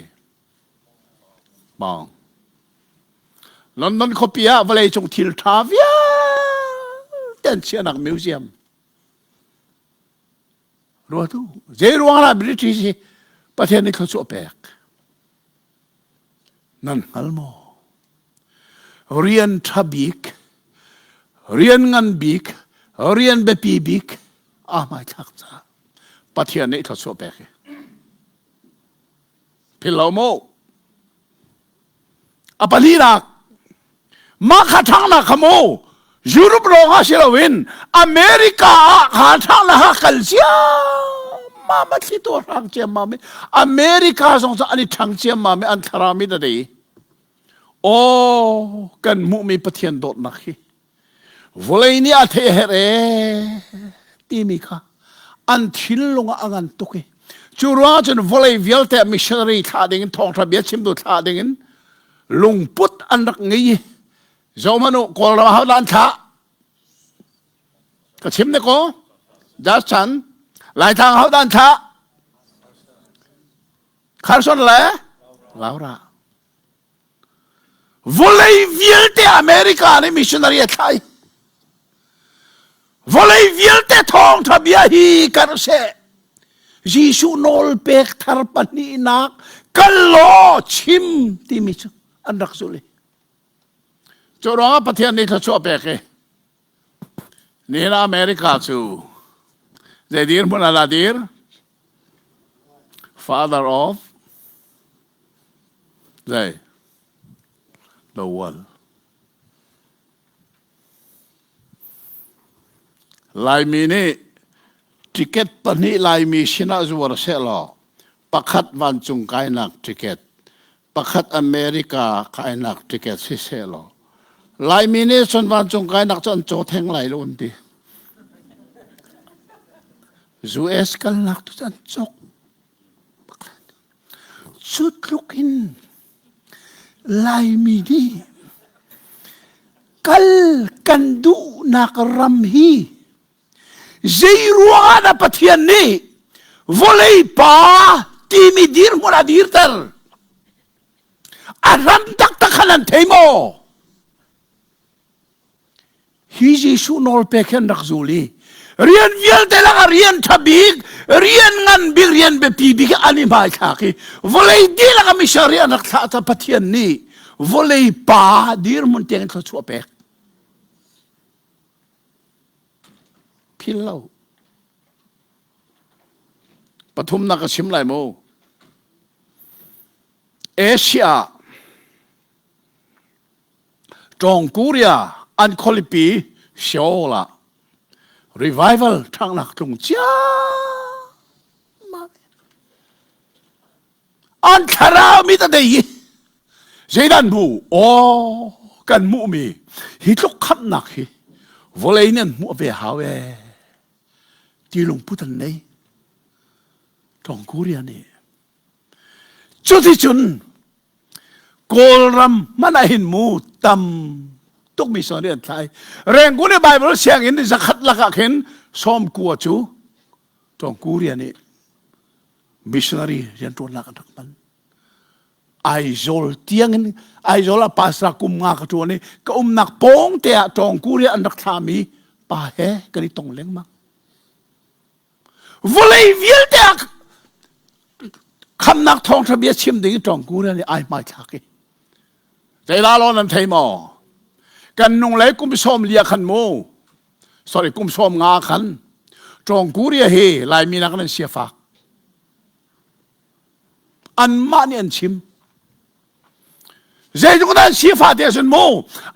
Bang. London khuapi ah vawleicung thil ṭha vialte an chiahnak museum. Ruatu, zei ruang ah British hi Pathian nih thluachuah pek. Nan hngal maw? Rian ṭha bik, rian ngan bik, rian biapi bik aa hmaithlak caah Pathian nih thluachuah pek hi. Philh lo mu. A palinak mah kha ṭhangnak kha mu Europe lawng ah si loin America ah kha ṭhangnak kha kal ciammam a thlitu a hrang ciammam i America zong cu an i ṭhang ciammam i an thlarau mit a dei. Aw kan hmuhmi Pathian dawtnak hi Vawlei nih a theih a herh ee timi kha an thinlung ah a ngan tuk i cu ruangah cun vawlei vialte ah missionary thlah ding in thawngṭha bia chimtu thlah ding in lungput an rak ngei i zohhmanh u Kawlram ah hodah an thlah ka chim ne ko Just Chan Laitlang hodah an thlah Carson le Laura Vawlei vialte America nih missionary a thlai. Vawlei vialte thawngtha bia hi kar seh. Jesuh nawl pek thar pahnihnak kal law chim timi cu an rak zulh i. Cu ruangah Pathian nih thluachuah pek i nihin America cu zei dirhmun ah dah dir? Father of Zei? The world. Laimi nih ticket pahnih Laimi sinah zuar sehlaw pakhat vancung kainak ticket, pakhat America kainak ticket si sehlaw Laimi nih cun vancung kainak cu an caw theng lai lo an ti. US kalnak tu cu an cawk. Cu tluk in Laimi nih kal kan duhnak ram hi zei ruangah dah Pathian nih vawlei pa timi dirhmun a dirter? A hram taktak khan an thei maw? Hi Jesuh nawlpek hi an rak zul i rian vialte lakah rian ṭha bik, rian ngan bik, rian biapi bik an i hmaithlak i vawlei dihlak ah missionary an rak thlah ca Pathian nih vawlei pa dirhmun tiang in thluachuah pek. Phil lo. Pathumnak ka chim lai mu. Asia Ṭawng Korea an khualipi Seoul ah revival ṭhanghnak tlung ciammam an thlarau mit a dei i zeidah an hmuh aw kan hmuhmi hi tluk khamhnak hi vawlei nih an hmuh ve hau ee ti lungput an nei Ṭawng Korea nih cuticun Kawlram hmanh ah hin mu tam tuk mi sawn an thlai. Rangoon i Bible sianginn zakhat lakah khin 90 cu Tawng Korea nih missionary rianṭuannak an rak hman. Aizawl tiangin Aizawl ah pastor kum nga ka ṭuan i ka umnak pawng te ah Tawng Korea an rak thlami pa he kan i tong lengmang. Vawlei vialte ah khamnak thawngṭha bia chim ding i ṭawngku nih ai hmaithlak i zeidah law nan thei maw kan nung lei kum sawm lia khan mu sorry kum sawm nga khan ṭawngku ria hi laimi nak nan sia fak anmah nih an chim Zeitluk dah sifah te ahcun mu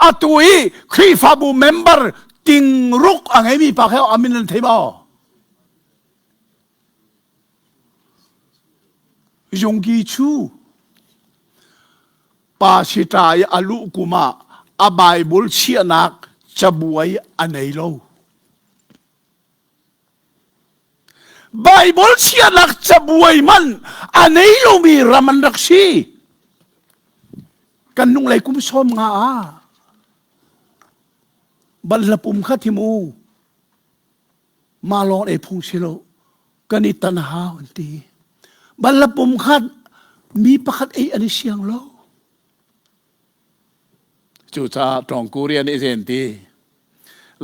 atu i Khrihfabu member tingruk a ngeimi pa kha a min nan thei maw? Yungki Chu pa sita i a luh kum ah a Bible chiahnak cabuai a nei lo. Baibal chiahnak cabuai man a nei lomi ram an rak si. Kan nung lei kum sawm nga ah banhla pum kha thim u ma lawng ei phung si lo kan i tan hau an ti. Banhla pum kha mi pakhat ei an i siang lo. Cucaah Ṭawng Korea nih zen ti.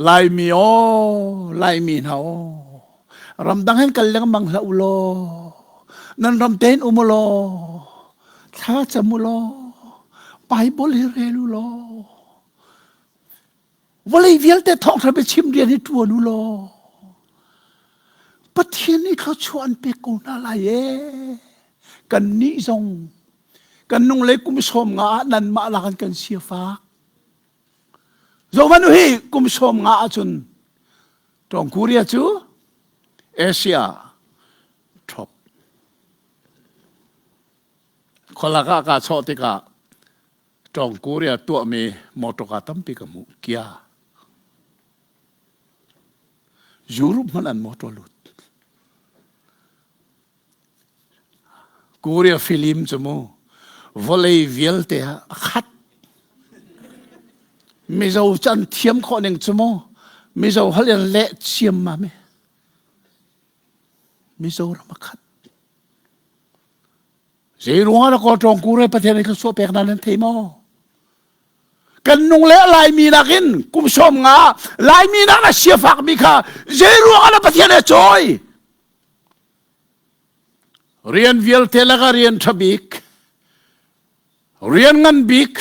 Laimi aw, Laimi hna aw, ramdang hin kal lengmang hlah u law, nan ram tein um u law, thla cam u law, Bible hi rel u law, vawlei vialte thawngṭha biachim rian hi ṭuan u law, Pathian nih thluachuah an pek ko hna lai ee. Kannih zong Kan nung le kum sawm nga ah nanmah lak in kan sifak. Zohmanh u hi kum sawm nga ahcun Tawng Korea cu Asia top. Khualak ah kaa chawh tikah Tawng Korea tuahmi motor tampi ka hmuh. Kia. Europe hmanh an motor lut. Korea film cu mu vawlei vialte ah a khat. Mizo cu an thiam khawh ning cu mu Mizo holh in leh ciammam i Mizoram a khat. Zei ruangah dah Kawl ṭawng Korea Pathian nih thluachuah pek hna nan thei maw? Kan nung le Laimi nakin kum sawm nga Laimi nak na siafakmi kha zei ruangah dah Pathian he cawi? Rian vialte lakah rian ṭha bik, rian ngan bik,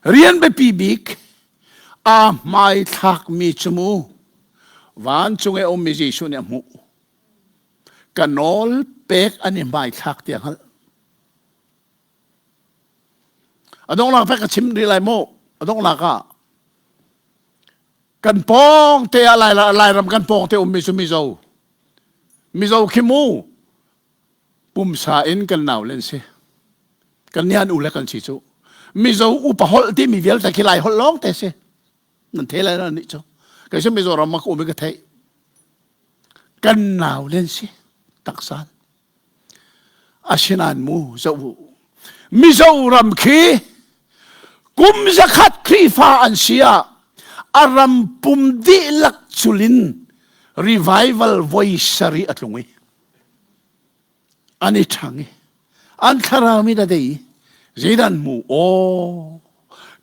rian biapi bik aa hmaithlakmi cu mu vancung i a ummi Jesuh nih a hmuh. Ka nawl pek an i hmaithlak tiah hngalh. A donghnak pek ka chim rih lai mu. A donghnak ah. Kan pawng te ah Lairam kan pawng te ummi cu Mizo. Mizo khi mu pumsa in kan nau len si. Kan nian u le kan si cu. Mizo upa holh timi vialte khi Lai holh lawng te si. Nan thei lai nih cu. Kei cu Mizoram ah ka um i ka theih. Kan nau len si. Taksan. Asinain mu zoh u. Mizoram khi kum zakhat Khrihfa an si ah a ram pum dihlak culin revival voi sarih a tlung i an i ṭhang i an thlarau mi da dei zeidan hmu aw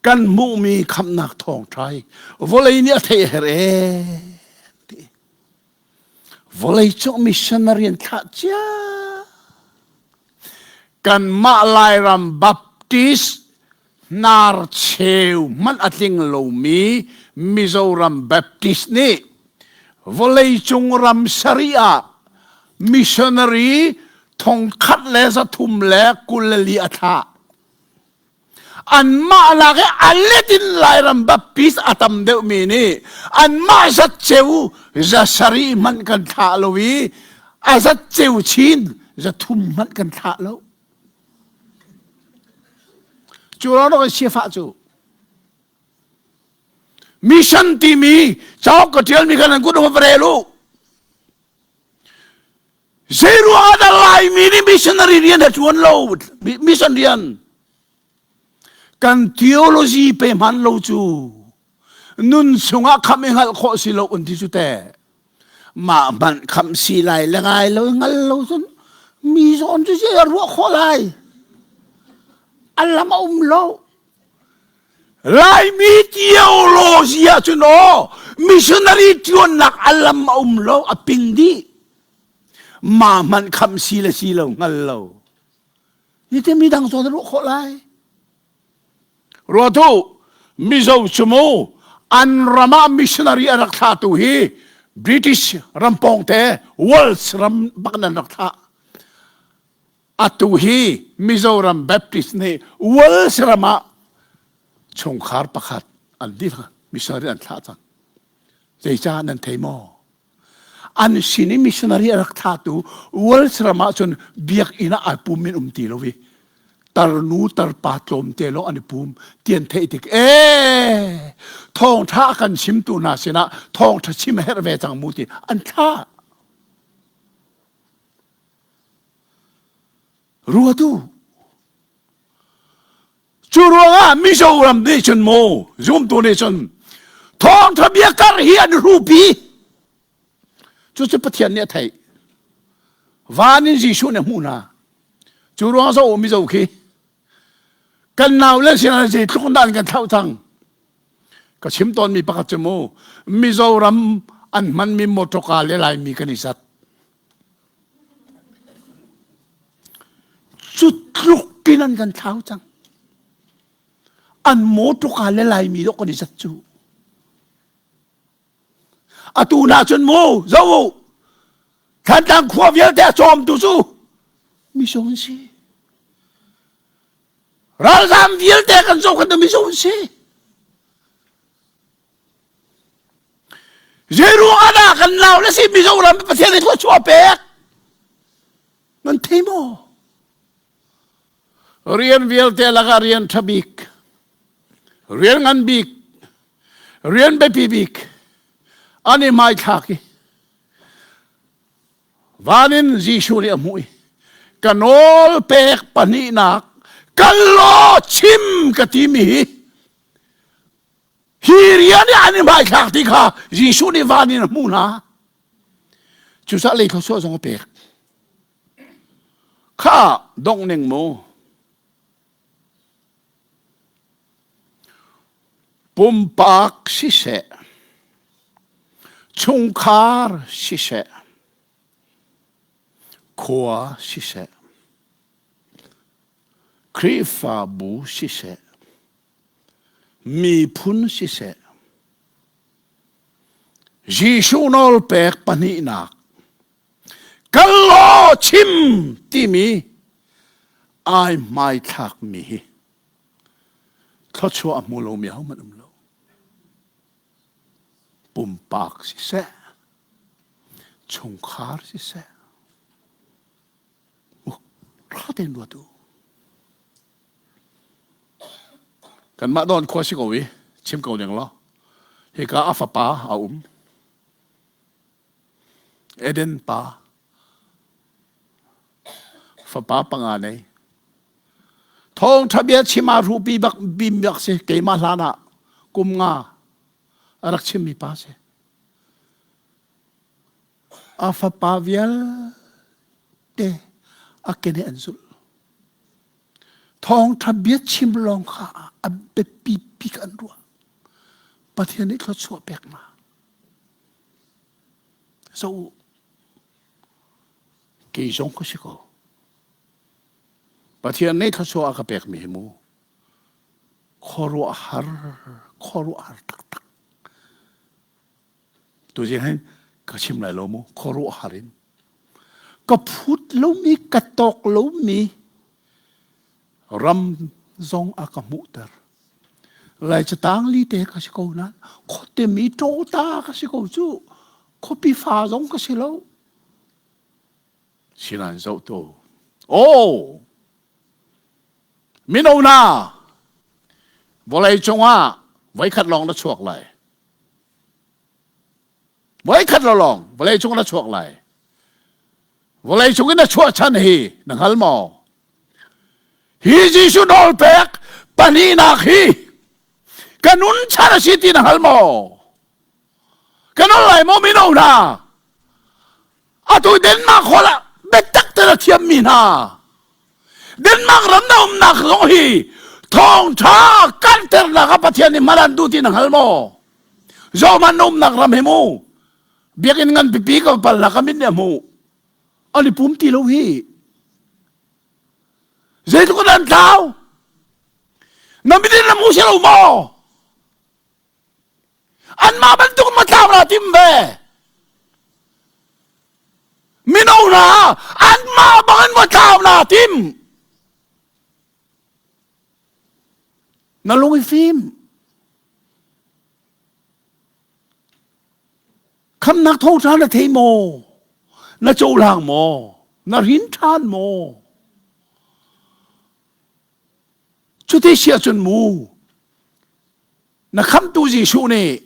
kan hmuhmi khamhnak thawngṭha hi vawlei nih a theih a herh ee ti Vawleicung missionary an thlah cia. Kanmah Lairam Baptist hnar cheu hmanh a tling lomi Mizoram Baptist nih vawleicung ram sarih ah missionary thongkhat le 324 a thlah. Anmah lak i a let in Lairam Baptist a tam deuhmi nih anmah zat ceu za sarih hmanh kan thlah lo i a zat ceu chin za thum hmanh kan thlah lo. Cu ruang kan sifah cu mission timi cauk ka ṭialmi kha nan kut va rel u. Zeiruang ah dah Laimi nih missionary rian a ṭuan lo? Mission rian. Kan theology pe hman lo cu nun chungah khamh i hngalh khawh si lo un ti cu teh. Mah hmanh khamh si lai le ngai lo hngal lo cun mi zawn cu zei a ruah khawh lai? A lam a um lo. Laimi theology ah cun aw missionary ṭuannak a lam a um lo a ping dih. Ma hmanh khamh si le si lo hngal lo. Ni mi dang zawn ruah khawh lai. Ruatu Mizo cu mu an ram ah missionary a rak thlatu hi British ram pawngte Wales ram bak nan rak thlah. Atu hi Mizoram Baptist nih Wales ram ah chungkhar pakhat an dir missionary an thlah cang. Zeicah nan thei maw? An sin i missionary a rak thlatu Wales ram ah cun biakinn ah ai pum in um ti lo i tarnu tarpa tlawmte lawng an i pum ti an theih tik ee thawngṭha a kan chimtu hna sinah thawngṭha chim a herh ve cang mu ti an thlah. Ruatu. Cu ruangah Mizoram nih cun mu zumtu nih cun thawngtha bia kar hi an hrupi. Cucu Pathian nih a theih. Van in Jesuh nih a hmuh hna. Cu ruang zo Mizo khi kan nau le sinah zeitluk dan kan thlauh cang. Ka chim tawnmi pakhat cu mu Mizoram an hmanmi motorka le Laimi kan i zat. Cu tluk in an kan thlau cang. An mawṭawka le Laimi dawh kan i zat cu. Atu na cun mu zo u Thantlang khua vialte a cawmtu cu mizo an si. Ralzam vialte kan zohkhan mizo an si. Zeiruang ah dah kan nau le si Mizoram Pathian nih thluachuah pek? Nan thei maw? Rian vialte lakah rian ṭha bik, rian ngan bik, rian biapi bik an i hmaithlak i van in Jesuh nih a hmuh i ka nawl pek pahnihnak kal law chim ka timi hi Hi rian i an i hmaithlak ti kha Jesuh nih van in a hmuh hna. Cucaah lei thluachuah zong a pek. Kha dongh ning mu. Pumpak siseh, chungkhar siseh, khua siseh, Khrihfabu siseh, miphun siseh, Jesuh nawlpek pahnihnak kal law chim timi ai hmaithlakmi hi thluachuah a hmu lomi ahohmanh um lo. Pumpak siseh, chungkhar siseh, ṭha tein ruat u. Kanmah dawn khua si ko i chim ko ning law hika a fapa a um. Eden pa fapa panga nei. Thawngṭha bia chim ah rupi bak bim bak si keimah hlan ah kum nga a rak chimmi pa si. A fapa vialte a kene an zulh. Thawngṭha bia chim lawng kha a biapi bik an ruah. Pathian nih thluachuah pek hna. So kei zong ka si ko. Pathian nih thluachuah a ka pekmi hi mu khuaruahhar khuaruahhar taktak. Tuzing hin ka chim lai lo mu khuaruahhar in ka phut lomi ka tawk lomi ram zong a ka hmuhter. Lai catang li te ka si ko nain khuate mi ṭawta ka si ko cu khuapi fa zong ka si lo. Sinain zoh tu. Oh! Mino hna vawlei cungah voikhat lawng na chuak lai. Voikhat lawng vawlei cung na chuak lai. Vawlei cung in na chuah chan hi na hngal maw? Hi Jesuh nawl pek pahnihnak hi ka nun chan a si ti na hngal maw? Ka nawl lai maw mino hna? Atu Denmark hall ah biatak te na thiammi hna. Denmark ram na umnak zong hi thawngṭha karhternak ah Pathian nih hman an duh ti na hngal maw? Zohman na umnak ram hi mu biakinn ngan pipi ka palnak a mit nih a hmuh. An i pum ti lo hi. Zeitluk in an tlau? Na mit in na hmu si lo maw? Anmah bantuk ma tlau na tim ve. Mino hna anmah bangin ma tlau na tim. Na lung i fim. Khamnak tho ṭha na thei maw? Na cohlang maw? Na rin ṭhan maw? Cuti si ahcun mu, na khamtu Jesuh nih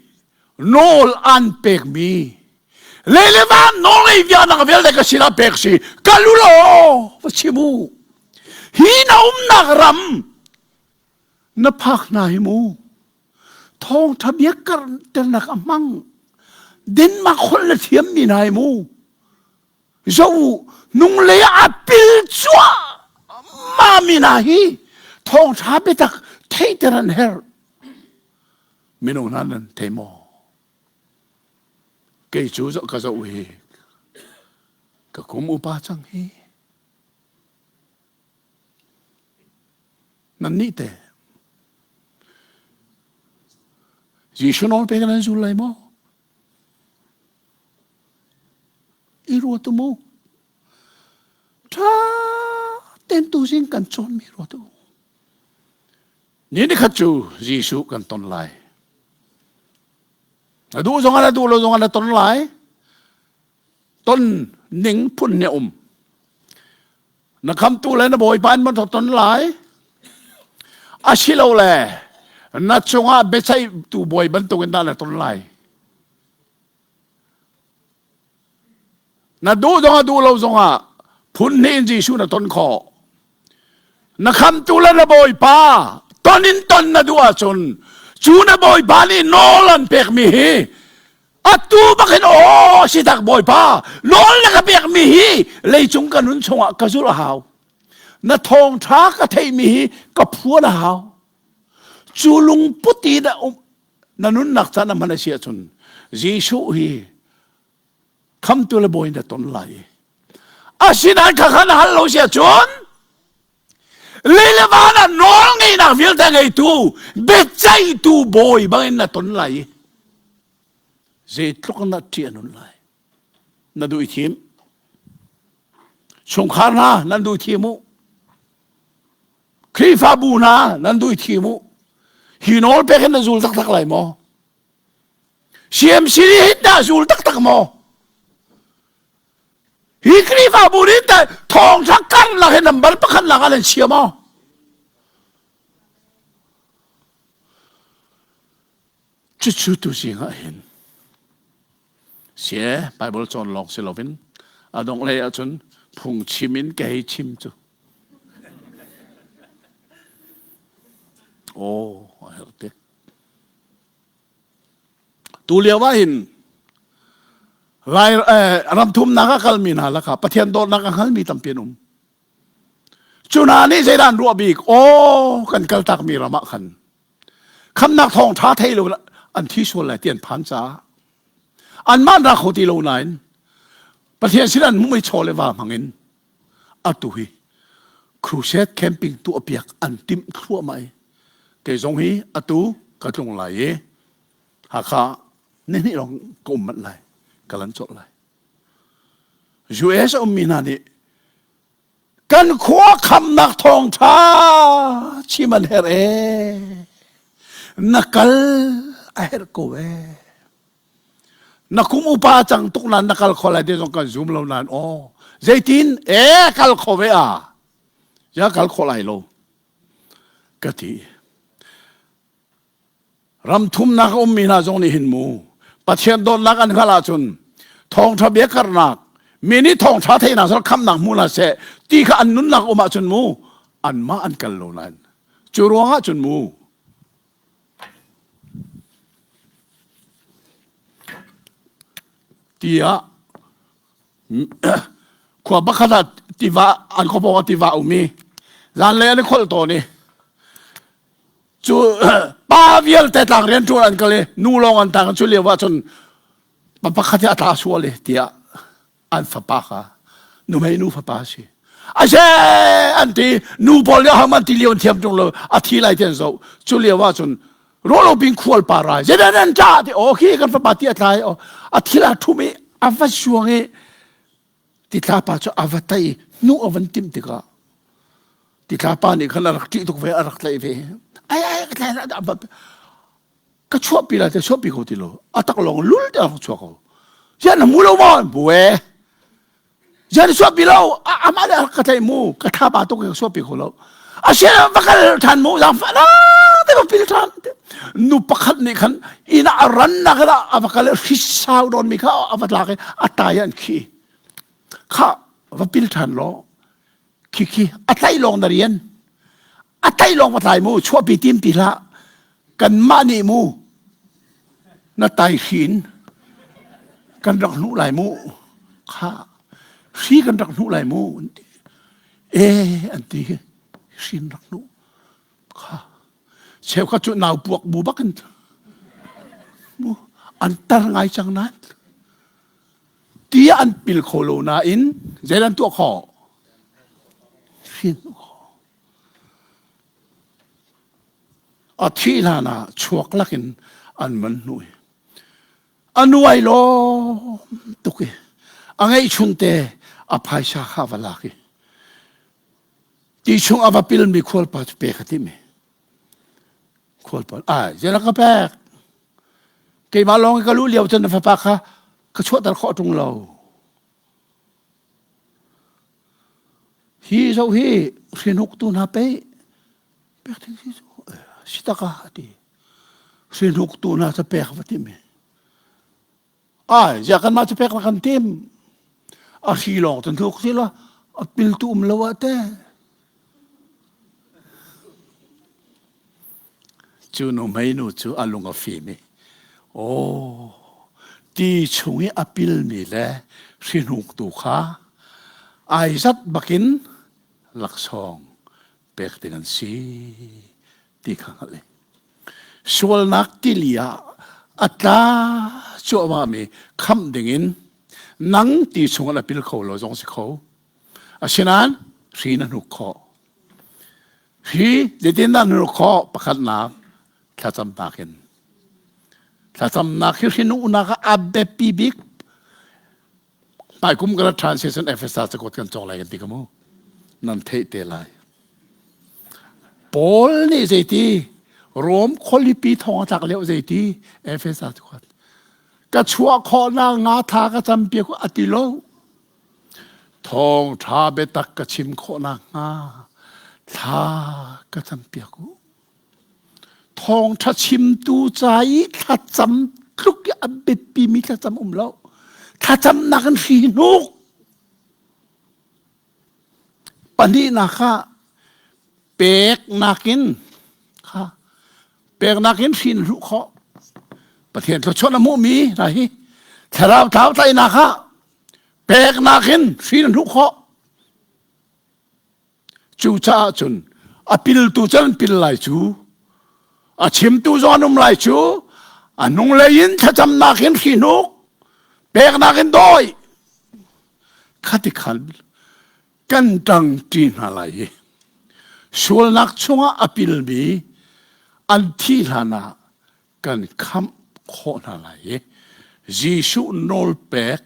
nawl an pekmi lei le van nawlngei vianak vialte ka sinah pek si kal u law va chim u hi na umnak ram na phak hna hi mu thawngtha bia karternak a hmang Denmark holh na thiammi hna hi mu zo nunglei ah a pil cuahmah mi hna hi thawngṭha biatak theihter an herh minung hna nan thei maw kei cu zoh ka zoh hi ka kum upa cang hi nan nih te Jesuh nawl pek nan zul lai maw I ruat u mu. Ṭha tein tuzing kan cawnmi ruat u. Ni nikhat cu Jesuh kan ton lai. Na duh zong ah na duh lo zong ah na ton lai. Ton ning phun nih a um. Na khamtu le na bawipa in man ton lai. Asilole na cungah biaceihtu bawi bantukin dah na ton lai. Na duh zongah duh lo zongah phun hnih in Jesuh na ton khawh. Na khamtu le na Bawipa ton in ton na duh ahcun cu na Bawipa nih nawl an pekmi hi atu bak hin aw si tak Bawipa nawl na ka pekmi hi leicung ka nun chungah ka zulh a hau. Na thawngṭha ka theihmi hi ka phuan a hau. Cu lungput i na um na nunnak caan a hman a si ahcun Jesuh hi khamtu le bawi na ton lai i asinain kha kha na hal lo si ahcun lei le van ah nawl ngeihnak vialte ngeitu biaceihtu bawi bangin na ton lai i zeitluk na ṭih a nun lai na duh i thim chungkhar hna nan duh thim u Khrihfabu hna nan duh i thim u. Hi nawl pek hin na zul taktak lai maw? CMC nih hin dah zul taktak maw? Hi Khrihfabu nih tah thawngtha karlak hi number pakhat lak ah nan chia maw? Cucu tu zing ah hin sie Bible cawn lawng si loin a dongh lei ahcun phungchim in ka hei chim cu. Aw, a herh te. Tu lio ah hin Lai eh, ramthumnak a kalmi hna lakah Pathian dawtnak a hngalmi tampi an um. Cu hna nih zeidah an ruah bik? Aw, kan kaltakmi ram ah khan khamnak thawng ṭha thei lo an thi sual lai ti an phan caah anmah an ra kho ti lo nain Pathian sin an hmuhmi chaw le va hmangin atu hi crusade camping tuahpiak an timh thluahmah i kei zong hi atu ka tlung lai i Hakha nihnih lawng ka um manh lai ka lan colh lai US a ummi hna nih kan khua khamnak thawngṭha chim an herh e na kal a herh ko e na kum upa cang tuk nan na kal kho lai te zong kan zum lo nan aw zeitin e kal kho ve a ya kal kho lai lo ka ti ram thumnak a ummi hna zong nih hin mu Pathian dawtnak an hngalh ahcun thawngṭha bia karnak mi nih thawngṭha theihnak sal khamnak hmu hna seh ti kha an nunnak um ahcun mu anmah an kal lo nain cu ruangah cun mu tiah khua pakhat ah tiva an khua pawng ah tiva a um i zanlei an i kholh tawn i cu pa vialte tlang rian ṭuan an kal i nu lawng an tang cu lio ah cun pa pakhat hi a tla sual i tiah an fapa kha nuhmei nu fapa a si ase an ti nu pawl nih aham an ti lio an thiam ṭung lo a thi lai ti an zoh cu lio ah cun rolo pin khual pa rai zeidah nan ṭah ti aw khi kan fapa ti a tlai aw a thil a ṭhum i a va suang i titla pa cu a va tai hnu a van timh tikah titla pa nih khan a rak ṭih tuk ve a rak tlaih ve ai ai ka tlai ka chuahpi lai te chuahpi ko ti lo a tak lawng lul te a rak chuak ko zian na mu lo maw bu e zian chuahpi lo amah le ka tlaih mu ka tha ba tuk ka chuahpi kho lo a sia va kal than mu zang fa na te va pil than nu pakhat nih khan ina a ran nak a va kal hrisau don mi kha a va tlak i a tai an khi kha va pil than lo khi khi a tlaih lawng na rian a tlaih lawng va tlai mu chuahpi tim ti hlah kanmah nih mu na tai hrin kan rak hnuh lai mu kha hri kan rak hnuh lai mu an ti e an ti hrin rak hnuh kha cheukhat cu nau puak bu bakin mu an tar ngai cang nan ti an pil kho lo nain zei an tuah khawh hrin a thih hlan ah chuak lakin an man hnu i a nuai lawm tuk i a ngeihchun te a phaisa kha va lak i ti chung a va pilmi khualpa cu pek a tim i khualpa ai zeila ka pek keimah lawng i ka luh lio cun na fapa kha ka chuahter khawh ṭung lo hi zoh hi hrinhuktu hna pei pek ding si cu si taka a ti hrinhuktu hna cu pek va tim i ai ziah kanmah cu pek la kan tim a hri lawng cun hnuk si la a piltu um lo ah te Cu nuhmei nu cu a lung a fim i, Aw, ti chung i a pilmi le hrihnuktu kha ai zat bakin laksawng pek ding an si ti kha hngalh i sualnak tili ah a tla cuahmahmi khamh dingin nang ti chungah na pil kho lo zong si kho. Asinain hri na hnuk khawh. Hi zeitindah na hnuk khawh? Pakhatnak thlacamnak in. Thlacamnak hi hrinuhnak ah a biapi bik. Hmaikum kan ṭhan season Efesa cakuat kan cawng lai kan ti ka mu. Nan theih te lai. Paul nih zeiti Rom khualipi thong a tlak lio zeiti Efesa cakuat. Ka chuah khawhnak nga tha ka campiak u a ti lo. Thawngṭha biatak ka chim khawhnak hnga thla ka campiak u. Thawngṭha chimtu ca i thlacam tluk i a biapimi thlacam um lo. Thlacamnak in hri hnuk. Pahnihnak ah peknak in kha peknak in hrin hluh khawh. Pathian thluachuah na hmuhmi hna hi thlarau thlau tlaihnak ah peknak in hrin hluh khawh. Cucaah cun a piltu cu an pil lai cu, a chimtu zong an um lai cu, a hnunglei in thlacamnak in hrihnuk, peknak in dawi. Khati khan kan ṭangṭi hna lai i sualnak chungah a pilmi an thih hlanah kan khamh khawh hna lai i Jesuh nawlpek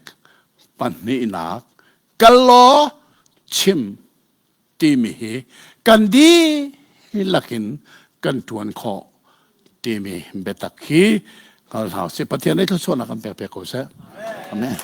pahnihnak kal law chim timi hi kan dihlak in kan ṭuan khawh timi biatak hi hngal hna usih. Pathian nih thluachuahnak kan pek piak ko seh. Amen.